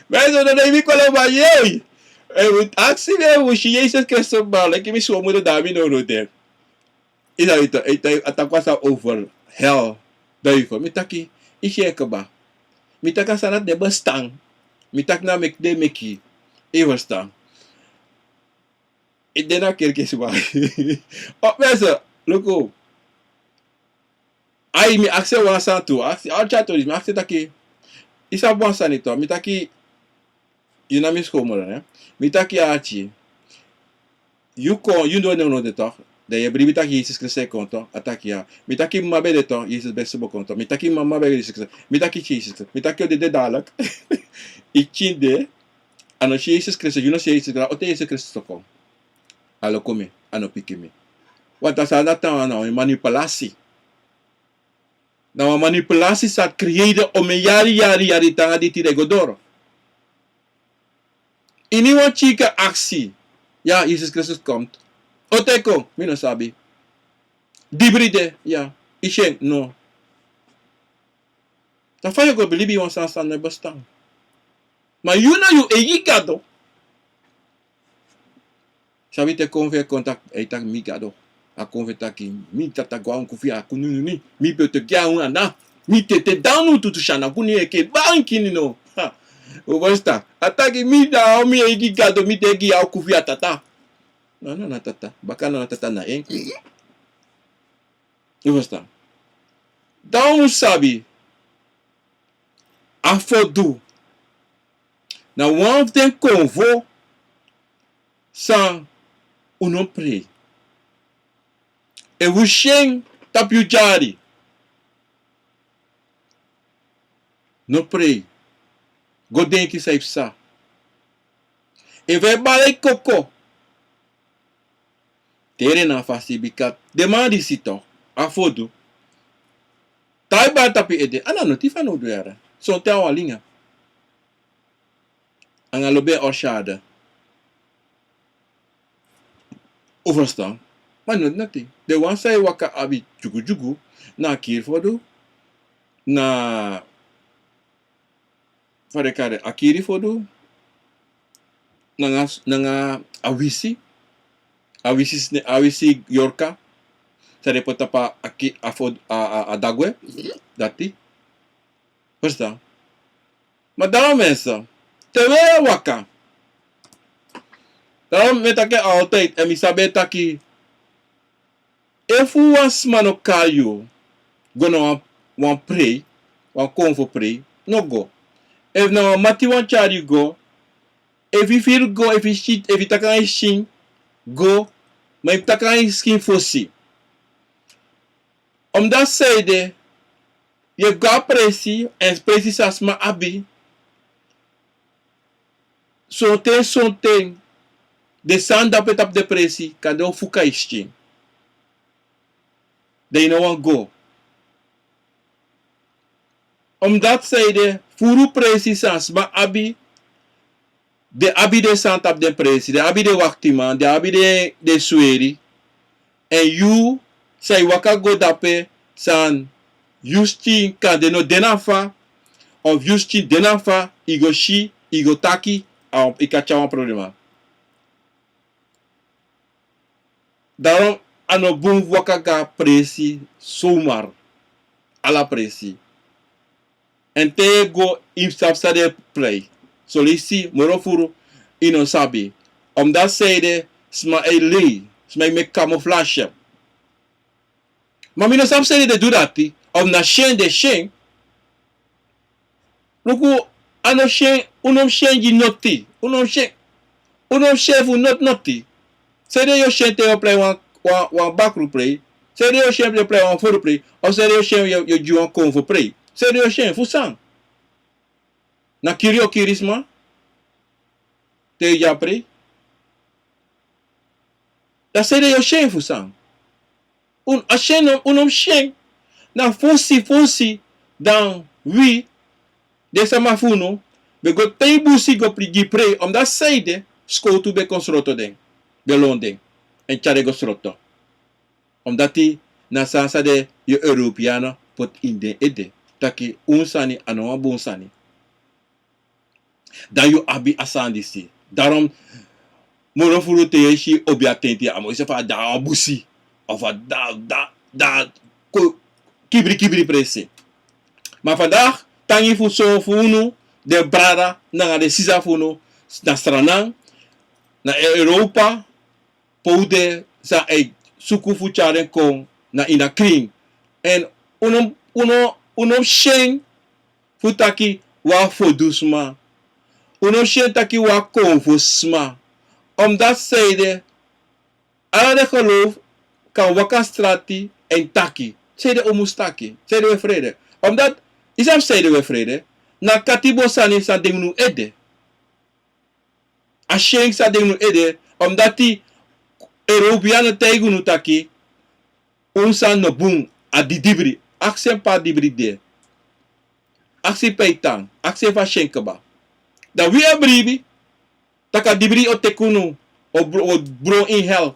Mensen, dan denk ik wel maar, jee. Eh, we aksi we, we si Yesus Kristus, maar like, mi so moeder dami no no de. Is dat het, het, het, het was al over hel, duivel. Mi taki, is je keba. Mi taki a sani no de bestaan. Mi taki na meki de meki. Yu ferstan? Yu de na kerki sma. O, mensen, luku. Ai, mi aksi wan sani tu, aksi, a tyari tu disi, mi aksi taki, yu sabi wan sani tu, mi taki, yu na mi skoonmoeder, ne? Mi taki, a tyari. Yu kon, yu no, no, no de toch? Dan yu e bribi taki Yesus Kristus e kon toch? A taki ya. Mi taki mama ben de toch, Yesus ben subo kon toch? Mi taki mama ben Yesus Kristus. Mi taki Yesus Kristus. Mi taki o dede dadelijk. Yu pikin de, a no si Yesus Kristus, yu no si Yesus Kristus, o ten Yesus Kristus o kon? A luku mi, a no piki mi. Want a sani dati na wan manipulasi. Na wan manipulasi san creëerde omeni yari, yari, yari te nanga disi tide go doro. Iniwan pikin kan aksi, ya, Yesus Kristus komt. O ten kon, mi no sabi. Dibri de, ya. Yu si en? No. Dan fa yu o go bilibi wan sani san no e bestan? Ma yu na yu eigi Gado. Sabi te kon fu en kon taki, a e taki mi Gado. A kon fu en taki mi tata go a un kufi a kunununi. Mi pe te gi a un ana. Mi tete dan un tutu sani a kunu enke banki ni no. Ha. Un bestan. A taki mi da mi eigi Gado mi te gi a kufi a tata. No, no, na tata. Baka no na tata na en. Un bestan. Dan un sabi. A fodu. Na wan fu den konfo san un no prei. Efu un si en tapu yu dyari. No prei. Go denki san e psa. Efu a e bari koko. Tere na a fasi bika den man disi tok, a fodu. Te a e bari tapu yu ede, a na noti fanowdu yara. Sonten a wan linga. Anga lobi en orsi a ada. Un ferstan? Ma noti noti. Den wan san e waka abi dyugudyugu, na a kiri fodu, na fa den kari en, a kiri fodu, nanga, nanga a wisi, a wisi sne, a wisi yorka, san den poti tapu a ki, a fodu, a, a, a dagwe, dati. Ferstan? Ma dan mensen, te wi e waka. Dan mi e taki altijd, èn mi sabi e taki, efu wan sma no kari yu go na wan, wan prei, wan konfo prei, no go. Efu na wan mati wan tyari yu go, efu yu firi go, efu yu si, efu yu taki nanga yu skin, go, ma yu taki nanga yu skin fosi. Omdat sanede, yu e go a presi, èn presi san sma abi, sonten, sonten, den sani dape tapu den presi, kande o fuka yu skin. Dan yu no wani go. Omdat sanede, furu presi san sma abi, den abi den sani tapu den presi, den abi den waktiman, den abi den, den sweri. Èn yu, san yu waka go dape, san yu skin kande no de na fa, of yu skin de na fa, yu go si, yu go taki, a, yu kan tyari wan problema. Daarom a no bun fu waka go a presi zomaar. Ala presi. Èn te yu e go yu mus sabi san den e prei. Son leisi moro furu yu no sabi. Omdat sanede sma e lei, sma e meki camouflage. Ma mi no sabi sanede den du dati. Of na syen den syen. Luku, a no syen, un no mus syen gi noti. Un no mus syen, un no mus syen fu noti noti. Sanede yu o syen te yu o prei wan, wan, wan bakru prei? Sanede yu o syen te yu o prei wan fodu prei? Of sanede yu o syen yu o, yu o gi wan konfo prei? Sanede yu o syen fu san? Na kiri yu o kiri sma te yu e gi a prei? Dan sanede yu o syen fu san? Un, a syen no, un no mus syen. Na fosi fosi dan wi, den sama fu unu, ben go te yu busi go pri-, gi prei, omdat sanede skowtu ben kon sroto den, ben lon den, èn tyari den go sroto. Omdat na sani san den yu Europeanen poti ini den ede. Taki un sani a no wan bun sani. Dan yu abi a sani disi. Daarom, moro furu te yu e si obiatenti, a mu e si fa a de a wan busi. Of a de, de, de, ko-, kibri kibri presi. Ma vandaag, tangi fu son fu unu, den brada, nanga den sisa fu unu, na Sranan, na Europa, pe un de san e suku fu tyari den kon na ini a krin. Èn un no, un no, un no syen fu taki wan fodusma. Un no syen taki wan konfosma. Omdat sanede, ala den geloof kan waka strati èn taki. Sanede un mus taki. Sanede un e frede. Omdat, yu sabi sanede un e frede. Na katibo sani san de ini un ede. A syen san de ini un ede, omdat Europeanen taigi unu taki, un sani no bun, a didibri. Aksi en pe a dibri de. Aksi pe a e tan, aksi en fa a syen kaba. Dan wi e bribi, taki a dibri o teki unu, o bro-, o bron ini hel.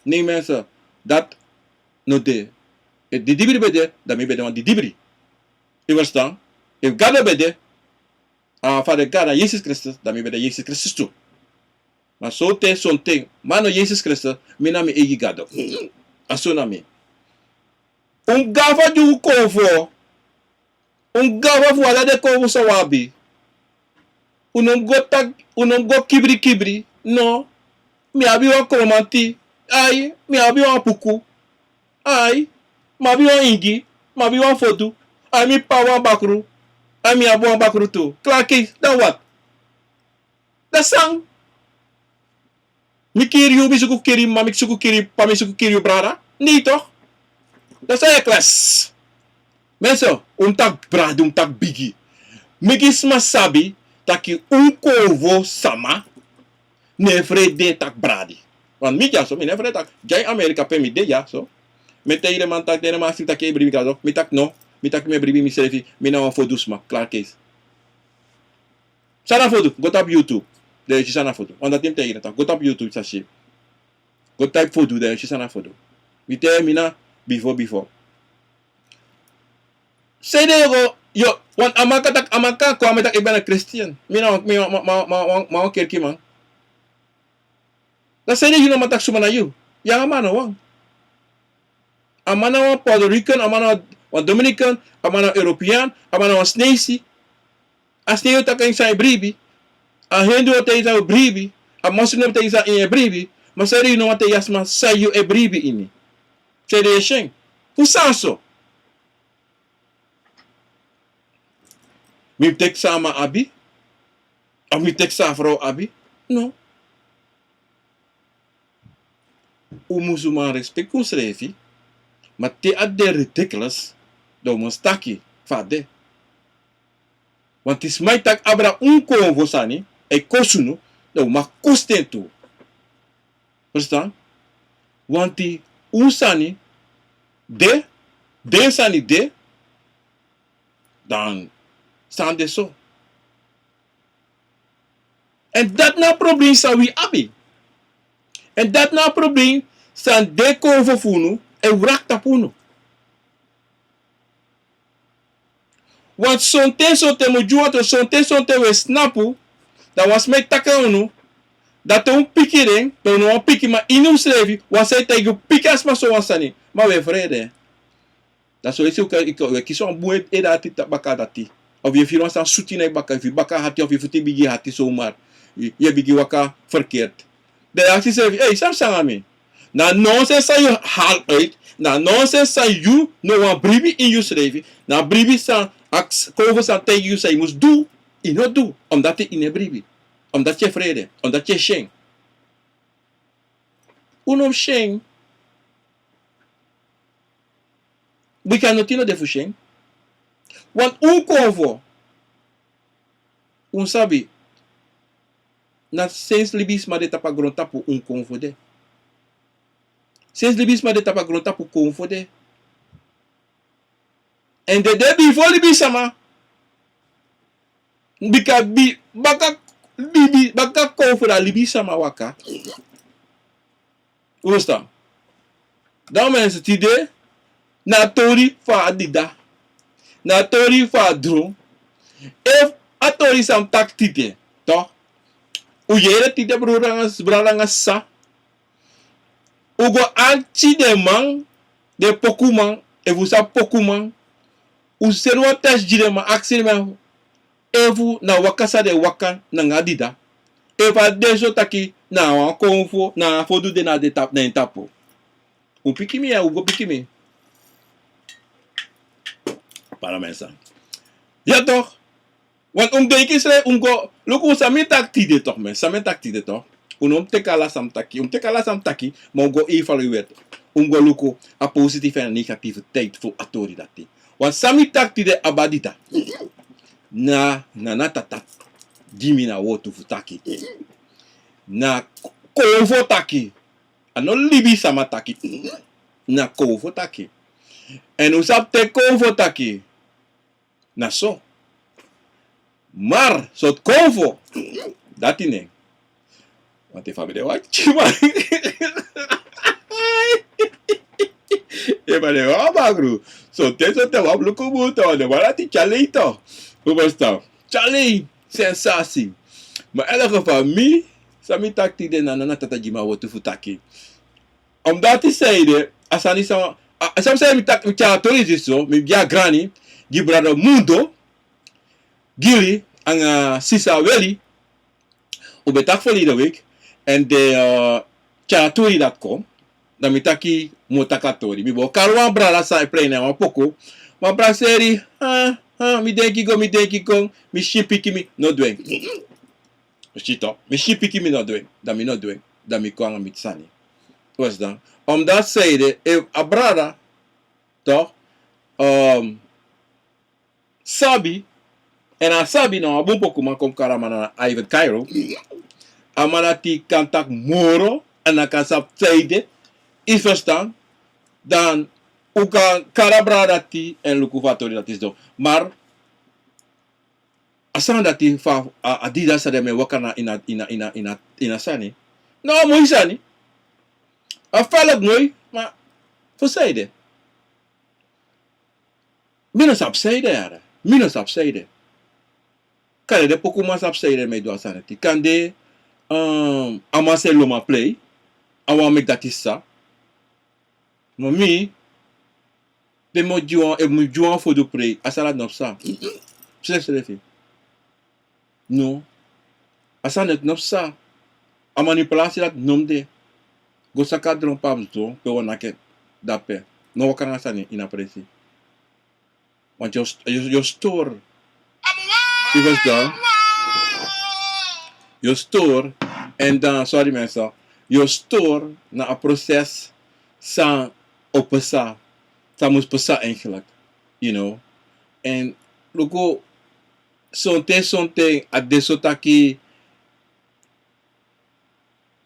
Nee mensen, dati no de. Efu didibri ben de, dan mi ben de wan didibri. Yu ferstan? Efu Gado ben de, a fa den Gado na Yesus Kristus, dan mi ben de Yesus Kristus tu. Ma sonten, sonten, ma no Yesus Kristus, mi na mi eigi Gado. A so na mi. Un gafa di un konfo, un gafa fu ala den konfo san un abi. Un no mus go taki, un no mus go kibri kibri, no. Mi abi wan kromanti, ai, mi abi wan puku, ai, mi abi wan ingi, mi abi wan fotu, ai, mi p'pa wan bakru, ai, mi abi wan bakru tu. Klaar, kisi, dan wat? Dan san? Mi kiri yu, mi suku kiri yu m'ma, mi suku kiri yu p'pa, mi suku kiri yu brada? Nee toch? Dan san yu e kles? Mensen, un mus taki bradi, un mus taki bigi. Meki sma sabi taki un konfo sama no e frede taki bradi. Want mi dyaso, mi no e frede taki. Dya ini Amerika pe mi de dyaso, mi e taigi den man taki, den man si taki e bribi Gado. Mi taki no. Mi taki mi e bribi misrefi. Mi na wan fodu sma. Klaar, kisi. San na fodu? Go tapu YouTube. Dan yu e si san na fodu. Want dati mi taigi den taki. Go tapu YouTube, sa si. Go type fodu, dan yu e si san na fodu. Mi taigi, mi na bifo, bifo. Sanede yu go, yu, want a man kan taki, a man kan kon na mi taki, ik ben een christian. Mi na, mi, ma, ma, ma, ma, ma wan kerkiman. Dan sanede yu no man taki suma na yu? Yu nanga a man na wan. A man na wan Puerto Rican, a man na wan Dominican, a man na wan European, a man na wan Sinesi. A Sinesi o taki san yu e bribi. A Hindu o taki san yu e bribi. A Muslim o taki san yu e bribi. Ma sanede yu no man taki a sma san yu e bribi ini? Sanede yu e syen? Fu san so? Mi mus teki san a man abi? Of mi mus teki san a frow abi? No. Un musu man respeki unsrefi, ma te a de ridiculous, dan un mus taki fa a de. Want te sma e taki abra un konfo sani, a e kosi unu, dan un man kosi den tu. Verstaan? Want te un sani de, den sani de, dan san de so. En dati na a probleem san wi abi. En dati na a probleem san den konfo fu unu e wraki tapu unu. Want sonten, sonten, mi o gi wan tori, sonten, sonten un e snapu, dan wan sma e taki nanga unu, dan te un piki den, dan un no wani piki, ma ini unsrefi, wan sani e taigi un piki a sma sowan sani, ma un e frede. Dan so yu si un kan, yu kan, yu e kisi wan bun ede ati baka dati. Of yu e firi wan sani sutu na yu baka, efu yu baka hati, of yu futu bigin hati zomaar. Yu, yu e bigin waka verkeerd. Dan yu aksi yusrefi, ei, san psa nanga mi? Na nonsens san yu hali uit, na nonsens san yu no wani bribi ini yusrefi, na bribi san, a konfo san taigi yu san yu mus du, yu no du, omdat yu no e bribi, omdat yu e frede, omdat yu e syen. Un no mus syen. Bika notin no de fu syen. Want un konfo, un sabi, na sensi libisma de tapu a grontapu, un konfo de. Sensi libisma de tapu a grontapu, konfo de. Èn den de bifo libisma. Bika bi, baka, bibi, baka konfo, da libisma waka. Un e ferstan? Dan mensen, tide na a tori fu a dida. Na a tori fu a dron. Efu a tori san mi taki tide, toch? Un yere tide, brada nanga, brada nanga sisa. Un go arki den man, den pokuman, efu un sabi pokuman. Un seni wan test gi den man, aksi den man efu na waka san den waka nanga a dida. Efu a de so taki na wan konfo, na fodu de na den tap-, na en tapu. Un piki mi ya, un go piki mi. Para mensen. Ya toch? Want un denki sre, un go, luku san mi taki tide toch, men, san mi taki tide toch. Un no mus teki ala san mi taki, un mus teki ala san mi taki, ma un go evalueer. Un go luku a positiviteit en a negativiteit fu a tori dati. Want san mi taki tide, a badi dati. Na, na, na tata gi mi na wortu fu taki. Na konfo taki. A no libisma taki. Na konfo taki. Èn un sabi te konfo taki. Na so. Maar sortu konfo, dati no. Want efu a ben de wan kiman. Yu ben de wan bakru. So te so te wan luku bun te wan de wan dati tyari lei to. Un ferstan? Tyari lei, sensasi. Ma in elk geval mi, san mi taki tide na nana tata gi mi a wortu fu taki. Omdat a sani de, a sani san, a, a sani san mi taki, mi tyari a tori disi so, mi gi a grani, gi brada Mundo, Gili, anga sisa Weli, un ben taki verleden week, èn den, eh, tyari a tori dati kon, dan mi taki mi o taki a tori. Mi ben o kari wan brada san e prei na wan poku, ma brada seri, ha, ha, mi denki go, mi denki kon, mi si piki mi, no du en. Mi si to, mi si piki mi no du en, dan mi no du en, dan mi kon anga mi sani. Omdat a sani de, efu a brada, to, ehm, sabi, èn a sabi na wan bun pokuman kon kari a man na Ivan Cairo. A man dati kan taki moro, èn a kan sabi san ede, yu ferstan, dan un kan kari a brada dati èn luku fa a tori dati sidon. Maar, a sani dati fa, a, a dida san den ben waka na ini a, ini a, ini a, ini a, ini a sani. No, moi sani. A felek moi, ma fu san ede. Mi no sabi san ede yara. Mi no sabi san ede. Kande den pokuman sabi san ede mi e du a sani dati. Kande, ehm, a man san e lon mi a prei, a wani meki dati sa. Ma mi, den mi o gi wan, efu mi gi wan fodu prei, a sani dati no psa. Srefsrefi. No. A sani dati no psa. A manipulasi dati no mus de. Go saka dron pe a mus dron, pe wan naki en dape. No waka nanga sani ini a presi. Want yu o st-, yu o, yu o stori. Yu ferstan? Yu o stori. Èn dan, sorry mensen. Yu o stori na a proses san o psa. San mus psa eigenlijk. You know. Èn luku, sonten, sonten, a de so taki,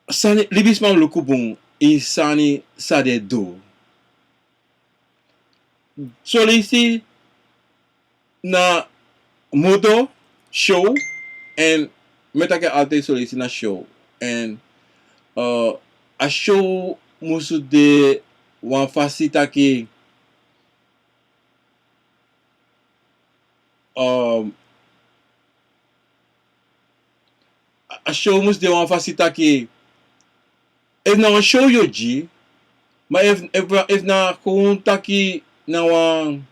sani, libisma mus luku bun, ini sani san den e du. Son leisi na modo, show, èn mi e taki altijd son leisi na show. Èn, eh, a show musu de wan fasi taki, um, a, a show mus de wan fasi taki, efu na wan show yu o gi, ma efu, efu, efu na kon taki na wan,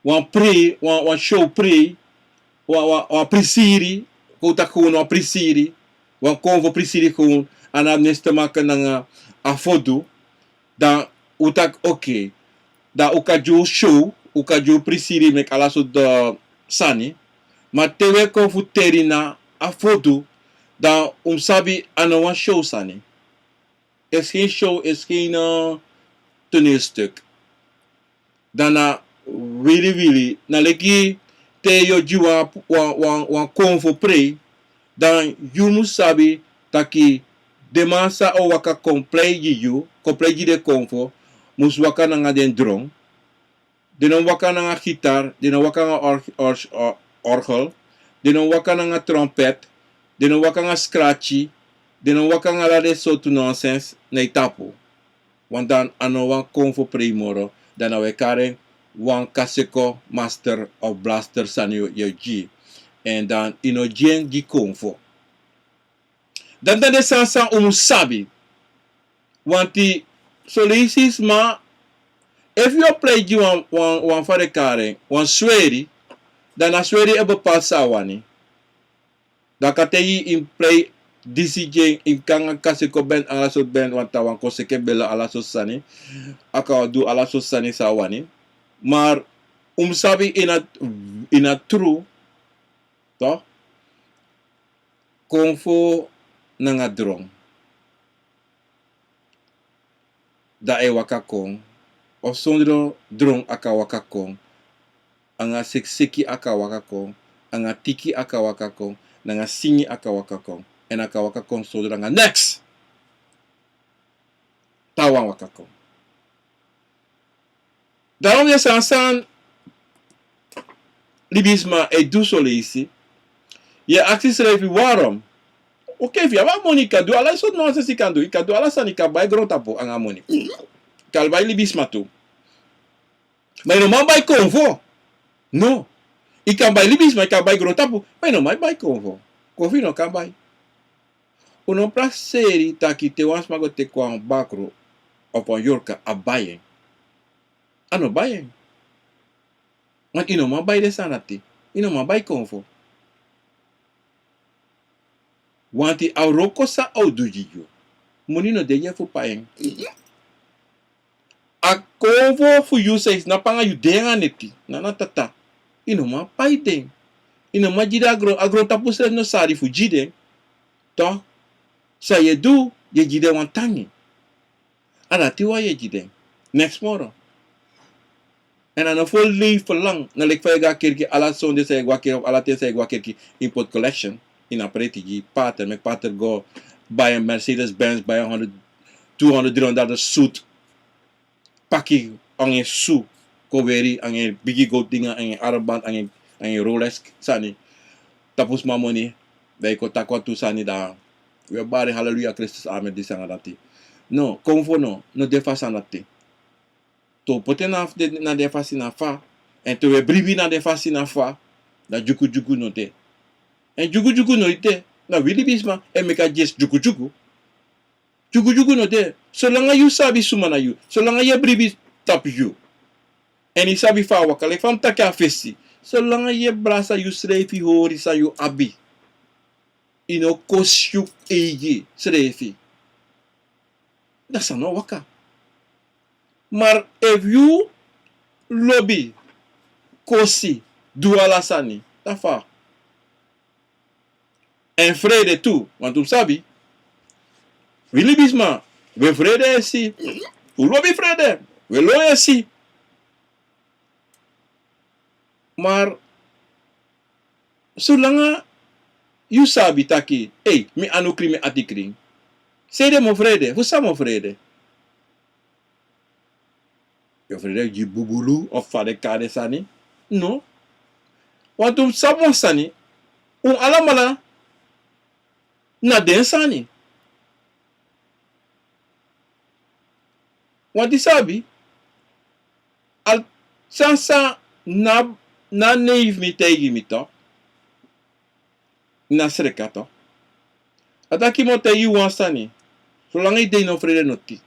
wan prei, wan, wan show prei, wan, wan, wan prisiri, kon taki kon wan prisiri, wan konfo prisiri kon, a no abi niks te maken nanga a fodu, dan un taki oké. Dan un kan gi un show, un kan gi un prisiri meki ala sortu sani. Ma te un e kon fu teri na a fodu, dan un mus sabi a no wan show sani. Is geen show, is geen, eh, toneelstuk. Dan na wili wili, na leki te yu o gi wan, wan, wan, wan konfo prei, dan yu mus sabi taki den man san o waka kon prei gi yu, kon prei gi den konfo, mus waka nanga den dron. Den no mus waka nanga gitar, den no mus waka nanga or-, or-, or-, orgel, den no mus waka nanga trompet, den no mus waka nanga skrati, den no mus waka nanga ala den sortu nonsens na yu tapu. Want dan a no wan konfo prei moro, dan na un e kari en wan kaseko master of blaster sani yu, yu e gi. Èn dan yu no gi en gi konfo. Dan, dan den sani san un mus sabi. Want son leisi sma, efu yu o prei gi wan, wan, wan fa den e kari en, wan sweri, dan na sweri e bepaal san a wani. Dan a kan taigi yu, yu mus prei disi gi en, yu mus kon nanga kaseko band, ala sortu band, want a wani kon seke bele, ala sortu sani. A kan du ala sortu sani san a wani. Maar un mus sabi ini a, ini a tru, toch? Konfo nanga dron. Dan a e waka kon. Of sondro dron a kan waka kon. Anga sekseki a kan waka kon. Anga tiki a kan waka kon. Nanga singi a kan waka kon. Èn a kan waka kon sondro nanga neks. Taawan waka kon. Daarom den sani san libisma e du son leisi. Yu e aksi yusrefi waarom. Oké, efu yu abi a moni, yu kan du ala sortu nonsens yu kan du. Yu kan du ala sani, yu kan bai grontapu nanga a moni. Yu kan bai libisma tu. Ma yu no man bai konfo. No. Yu kan bai libisma, yu kan bai grontapu, ma yu no man bai konfo. Konfo yu no kan bai. Un no prakseri taki te wan sma go teki wan bakru of wan yorka, a bai en. A no bai en. Want yu no man bai den sani dati. Yu no man bai konfo. Want a wroko san a o du gi yu, moni no de dya fu pai en. A konfo fu yu san yu snapu nanga yu de nanga neti, nana tata, yu no man pai den. Yu no man gi den a gron, a grontapu srefi no sari fu gi den. Toch, san yu e du, yu e gi den wan tangi. A dati wan yu e gi den. Neks moro. Èn a no fu leven lang. Na leki fa yu e go a kerki, ala sonde san yu e go a kerki, of ala ten san yu e go a kerki, yu poti collection ini a preti gi pater, meki pater go bai en Mercedes Benz, bai en honderd, two hundred, three hundred suit, paki anga en su, kon weri anga en bigi gold dinga, anga en armband, anga en, anga en Rolex sani. Tapu sma moni, dan yu kon taki wantu sani, dan wi e bari haleluya, Kristus, amen, disi anga dati. No, konfo no, no de fasi anga dati. Te un poti en na den fasi na fa, èn te un e bribi na den fasi na fa, dan dyugudyugu no de. Èn dyugudyugu no e de, na wi libisma e meki a dyesi dyugudyugu. Dyugudyugu no de. Solanga yu sabi suma na yu, solanga yu e bribi tapu yu, èn yu sabi fa a waka, leki fa mi taki a fesi, solanga yu e brasa yusrefi hori san yu abi, yu no kosi yu eigi srefi, dan sani no waka. Maar efu yu lobi kosi, du ala sani, dan fa? Èn frede tu, want un sabi, wi libisma, wi e frede esi, un lobi frede, wi e lon esi. Maar solanga yu sabi taki, ei, mi anu krin, mi ati krin, sanede mi o frede? Fu san mi o frede? Yu o frede gi bubulu of fa den e kari den sani? No. Want un sabi wan sani, un alamala na den sani. Want yu sabi, a sani san na, na neef mi taigi mi toch, na sreka toch. A taki mi o taigi yu wan sani, solanga yu de yu no frede noti.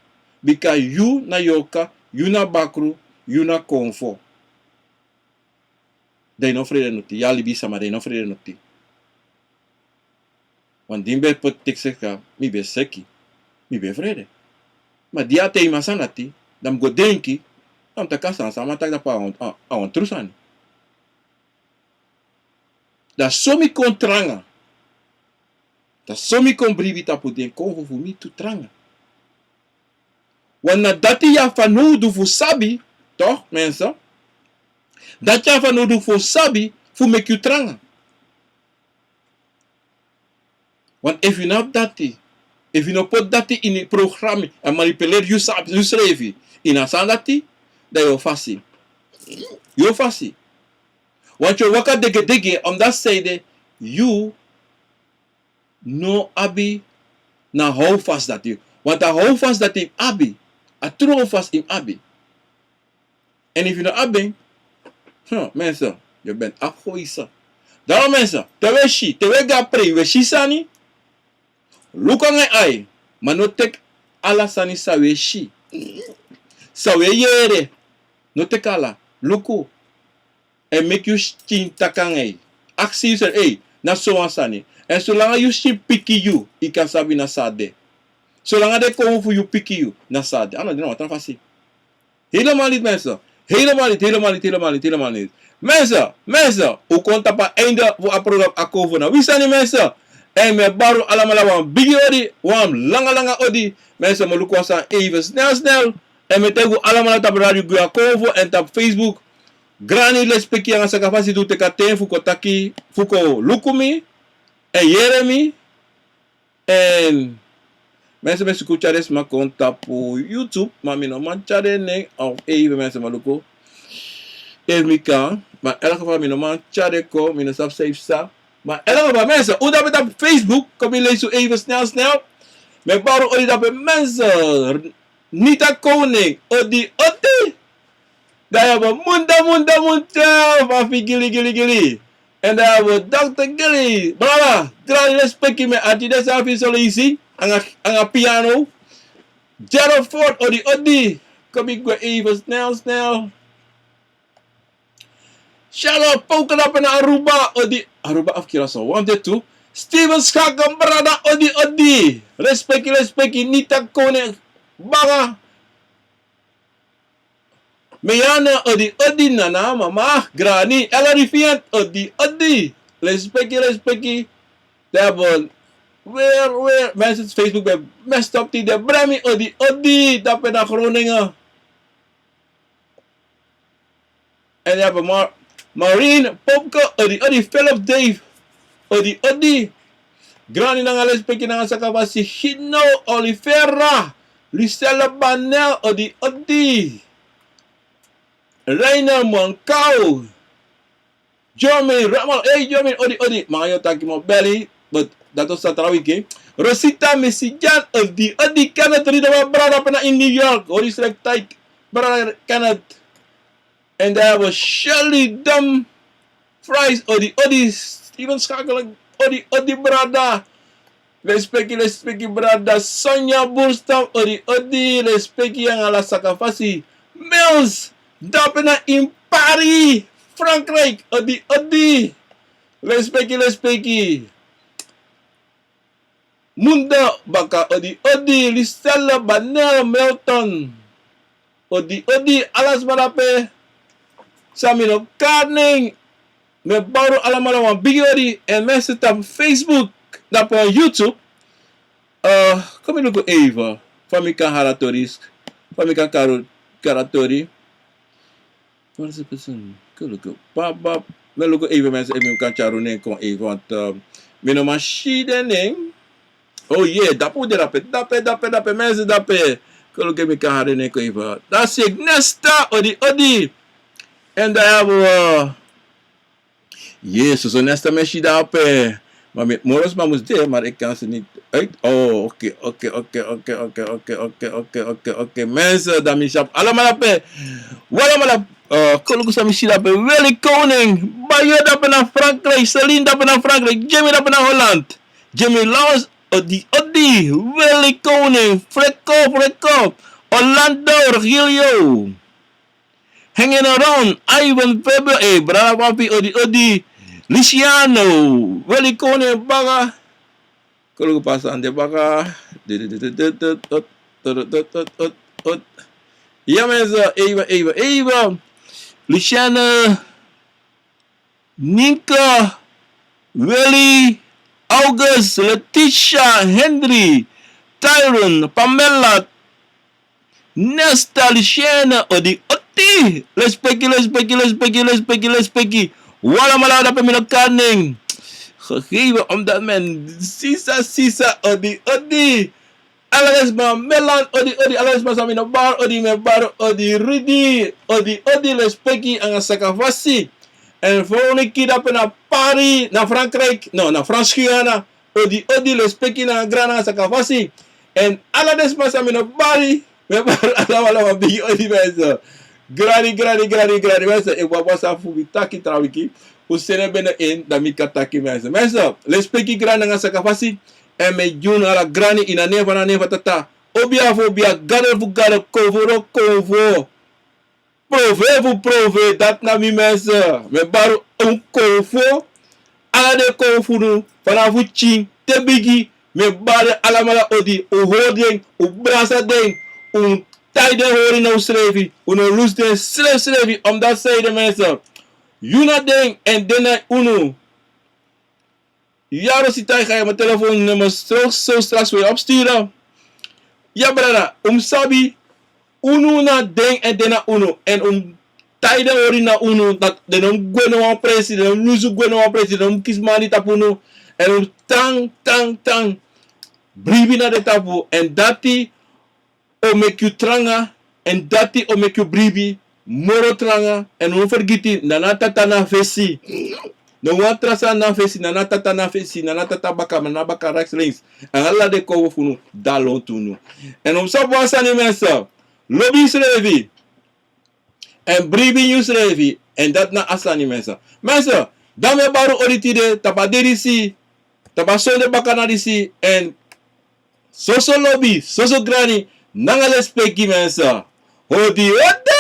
Bika yu na yorka, yu na bakru, yu na konfo. Dan yu no frede noti, yu a libisma, dan yu no frede noti. Want di mi ben poti teki sreka, mi ben seki, mi ben frede. Ma di a taigi mi a sani dati, dan mi go denki, dan mi taki a sani san a man taki dape a wan, a, a wan tru sani. Dan so mi kon tranga. Dan so mi kon bribi tapu den konfo fu mi tu tranga. Want na dati yu abi fanowdu fu sabi, toch, mensen? Dati yu abi fanowdu fu sabi fu meki yu tranga. Want efu yu no abi dati, efu yu no poti dati ini programa, èn manipuleri yu sa-, yusrefi ini a sani dati, dan yu o fasi. Yu o fasi. Want yu o waka degedege, omdat sanede yu no abi na houvast dati. Want a houvast dati yu abi, a tru houvast yu abi. Èn efu yu no abi en, hm, mensen, yu ben afgods. Daarom mensen, te wi e si, te wi e go a prei, wi e si sani, luku nanga yu ai, ma no teki ala sani san wi e si. San wi e yere, no teki ala. Luku. Èn meki yu skin taki nanga yu. Aksi yusrefi, ei, na so wan sani. Èn solanga yu skin piki yu, yu kan sabi na san a de. Solanga den konfo fu yu piki yu, na san a de. A no de na wan tra fasi. Helemaal niet, mensen. Helemaal niet, helemaal niet, helemaal niet, helemaal niet. Mensen, mensen, un kon tapu a einde fu a program Akomfo na wi sani, mensen. Èn mi e bari un alamala wan bigi odi, wan langa langa odi. Mensen, mi o luku wan sani even snel snel. Èn mi e taigi un alamala tapu Radio Guya Konfo èn tapu Facebook. Grani, lespeki anga sakafasi di un teki a ten fu kon taki, fu kon luku mi èn yere mi. Èn mensen, mi e suku tyari sma kon tapu YouTube, ma mi no man tyari den nen, of even mensen, mi e luku efu mi kan. Ma in elk geval, mi no man tyari den kon, mi no sabi san yu sa. Ma in elk geval, mensen, un dape tapu Facebook, kon mi leisi un even snel snel. Mi e bari un odi dape, mensen. Nita Koning, odi, odi. Dan yu abi Munda, Munda, Munda, Mafi Gili, Gili, Gili. Èn dan yu abi Dokter Gili. Brada, grani lespeki, mi e arki den sani fu yu so leisi. Anga, anga piano. Gerald Ford, odi, odi. Kon mi gwe even snel, snel. Charles Pouka dape na Aruba, odi, Aruba of Curaçao, wan fu den tu. Steven Schaken, brada, odi, odi. Lespeki, lespeki, Nita Kone, banga. Meyana, odi, odi, nana, mama, grani, Ella Riviant, odi, odi. Lespeki, lespeki. Debon, weer, weer, mensen Facebook ben messed up, die de Bremi, odi, odi, dape na Groningen. Èn yu abi Ma-, Marine, Popke, odi, odi, Philip Dave, odi, odi. Grani nanga lespeki nanga sakafasi, Gino Oliveira, Lucelle Banel, odi, odi. Reina Mankau. Jomin, Ramal, hey, Jomin, odi, odi. Manga yu taki mi o beli, but dati o sa tra wiki. Rosita Misijan, odi, odi, Kenneth Rida, brada dape na in New York. Odi, select tight. Brada Kenneth. Èn dan yu abi Shirley Dam Fries, odi, odi, Steven Schakeling, odi, odi, brada. Lespeki, lespeki, brada. Sonja Burstam, odi, odi, lespeki, nanga ala sakafasi. Mills, dape na in Paris, Frankrijk, odi, odi. Lespeki, lespeki. Munda baka, odi, odi, Listelle, Banel, Milton. Odi, odi, ala sma dape. San mi no kari nen. Mi e bari un alamala wan bigi odi. Èn mensen tapu Facebook, tapu YouTube. Eh, kon mi luku even. Fa mi kan hari a tori. Fa mi kan kari, kari a tori. Waar is de persoon? Kon luku. Pap, pap. Mi e luku even mensen, efu mi kan tyari un nen kon even, want, eh, mi no man si den nen. Oh yeah, dape un de dape, dape, dape, dape, mensen dape. Kon luku efu mi kan hari den nen kon even. Dati Nesta, odi, odi. Èn dan yu abi, eh, Yesus, o Nesta mi e si dape. Ma mi, moro sma mus de, maar ik kan ze niet uit. Oh, oké, oké, oké. Mensen, dan mi si alamala dape. Un alamala, eh, kon luku san mi si dape. Willy Koning, Bayo dape na Frankrijk, Celine dape na Frankrijk, Jimmy dape na Holland. Jimmy Laus, odi, odi, Willy Koning, Freko, Freko, Orlando, Regilio. Hanging around, Ivan Fabio, eh, brada Papi, odi, odi. Luciano, Willy Koning baka. Kon luku pasa ande baka. Di, di, di, di, di, di, ot, ot, ot, ot, ot, ot. Ya, mensen, even, even, even. Luciano, Ninka, Willy, August, Letitia, Henry, Tyron, Pamela, Nesta, Luciana, odi, odi. Lespeki, lespeki, lespeki, lespeki, lespeki. Un alamala dape, mi no kari nen. Gegeven omdat men sisa, sisa, odi, odi. Ala den sma, Melan, odi, odi, ala den sma san mi no bari odi, mi e bari odi, Rudy, odi, odi, lespeki nanga sakafasi. Èn Veronique dape na Paris, na Frankrijk, no, na Frans Guyana, odi, odi, lespeki nanga grani nanga sakafasi. Èn ala den sma san mi no bari, mi e bari alamala wan bigi odi, mensen. Grani, grani, grani, grani, mensen. Efu wan pasa fu mi taki tra wiki, un seni en binnen in, dan mi kan taki, mensen. Mensen, lespeki, grani nanga sakafasi. Èn mi e gi unu ala grani ini a nen fu a Nen fu a Tata. Obia fu obia, gado fu gado, konfo fu konfo. Profe fu profe, dati na mi, mensen. Mi e bari un konfo. Ala den konfo fu unu, fanafu pikin te bigi, mi e bari alamala odi, un hori den, un brasa den, un taigi den hori na unsrefi, un no lusu den srefsrefi, omdat san ede, mensen. Yu na den, èn den na unu. Yaro si taigi a yu, mi telefoonnummer so, so straks fu yu opsturen. Ya brada, un mus sabi, unu na den èn den na unu. Èn un mus taigi den hori na unu, dati den no mus gwe na wan presi, den no mus lusu gwe na wan presi, den no mus kisi mandi tapu unu. Èn un mus tan, tan, tan bribi na den tapu. Èn dati o meki yu tranga, èn dati o meki yu bribi moro tranga, èn no fergiti, na na Tata na fesi. No wan tra sani na fesi, na na Tata na fesi, na na Tata baka, na na baka rechts links. Èn ala den konfo fu unu, dan lontu unu. Èn un mus sabi wan sani, mensen, lobi yusrefi. Èn bribi nyun srefi. Èn dati na a sani, mensen. Mensen, dan mi e bari odi tide tapu a dei disi, tapu a sonde baka na disi, èn soso lobi, soso grani, nanga lespeki, mensen. Odi, odi.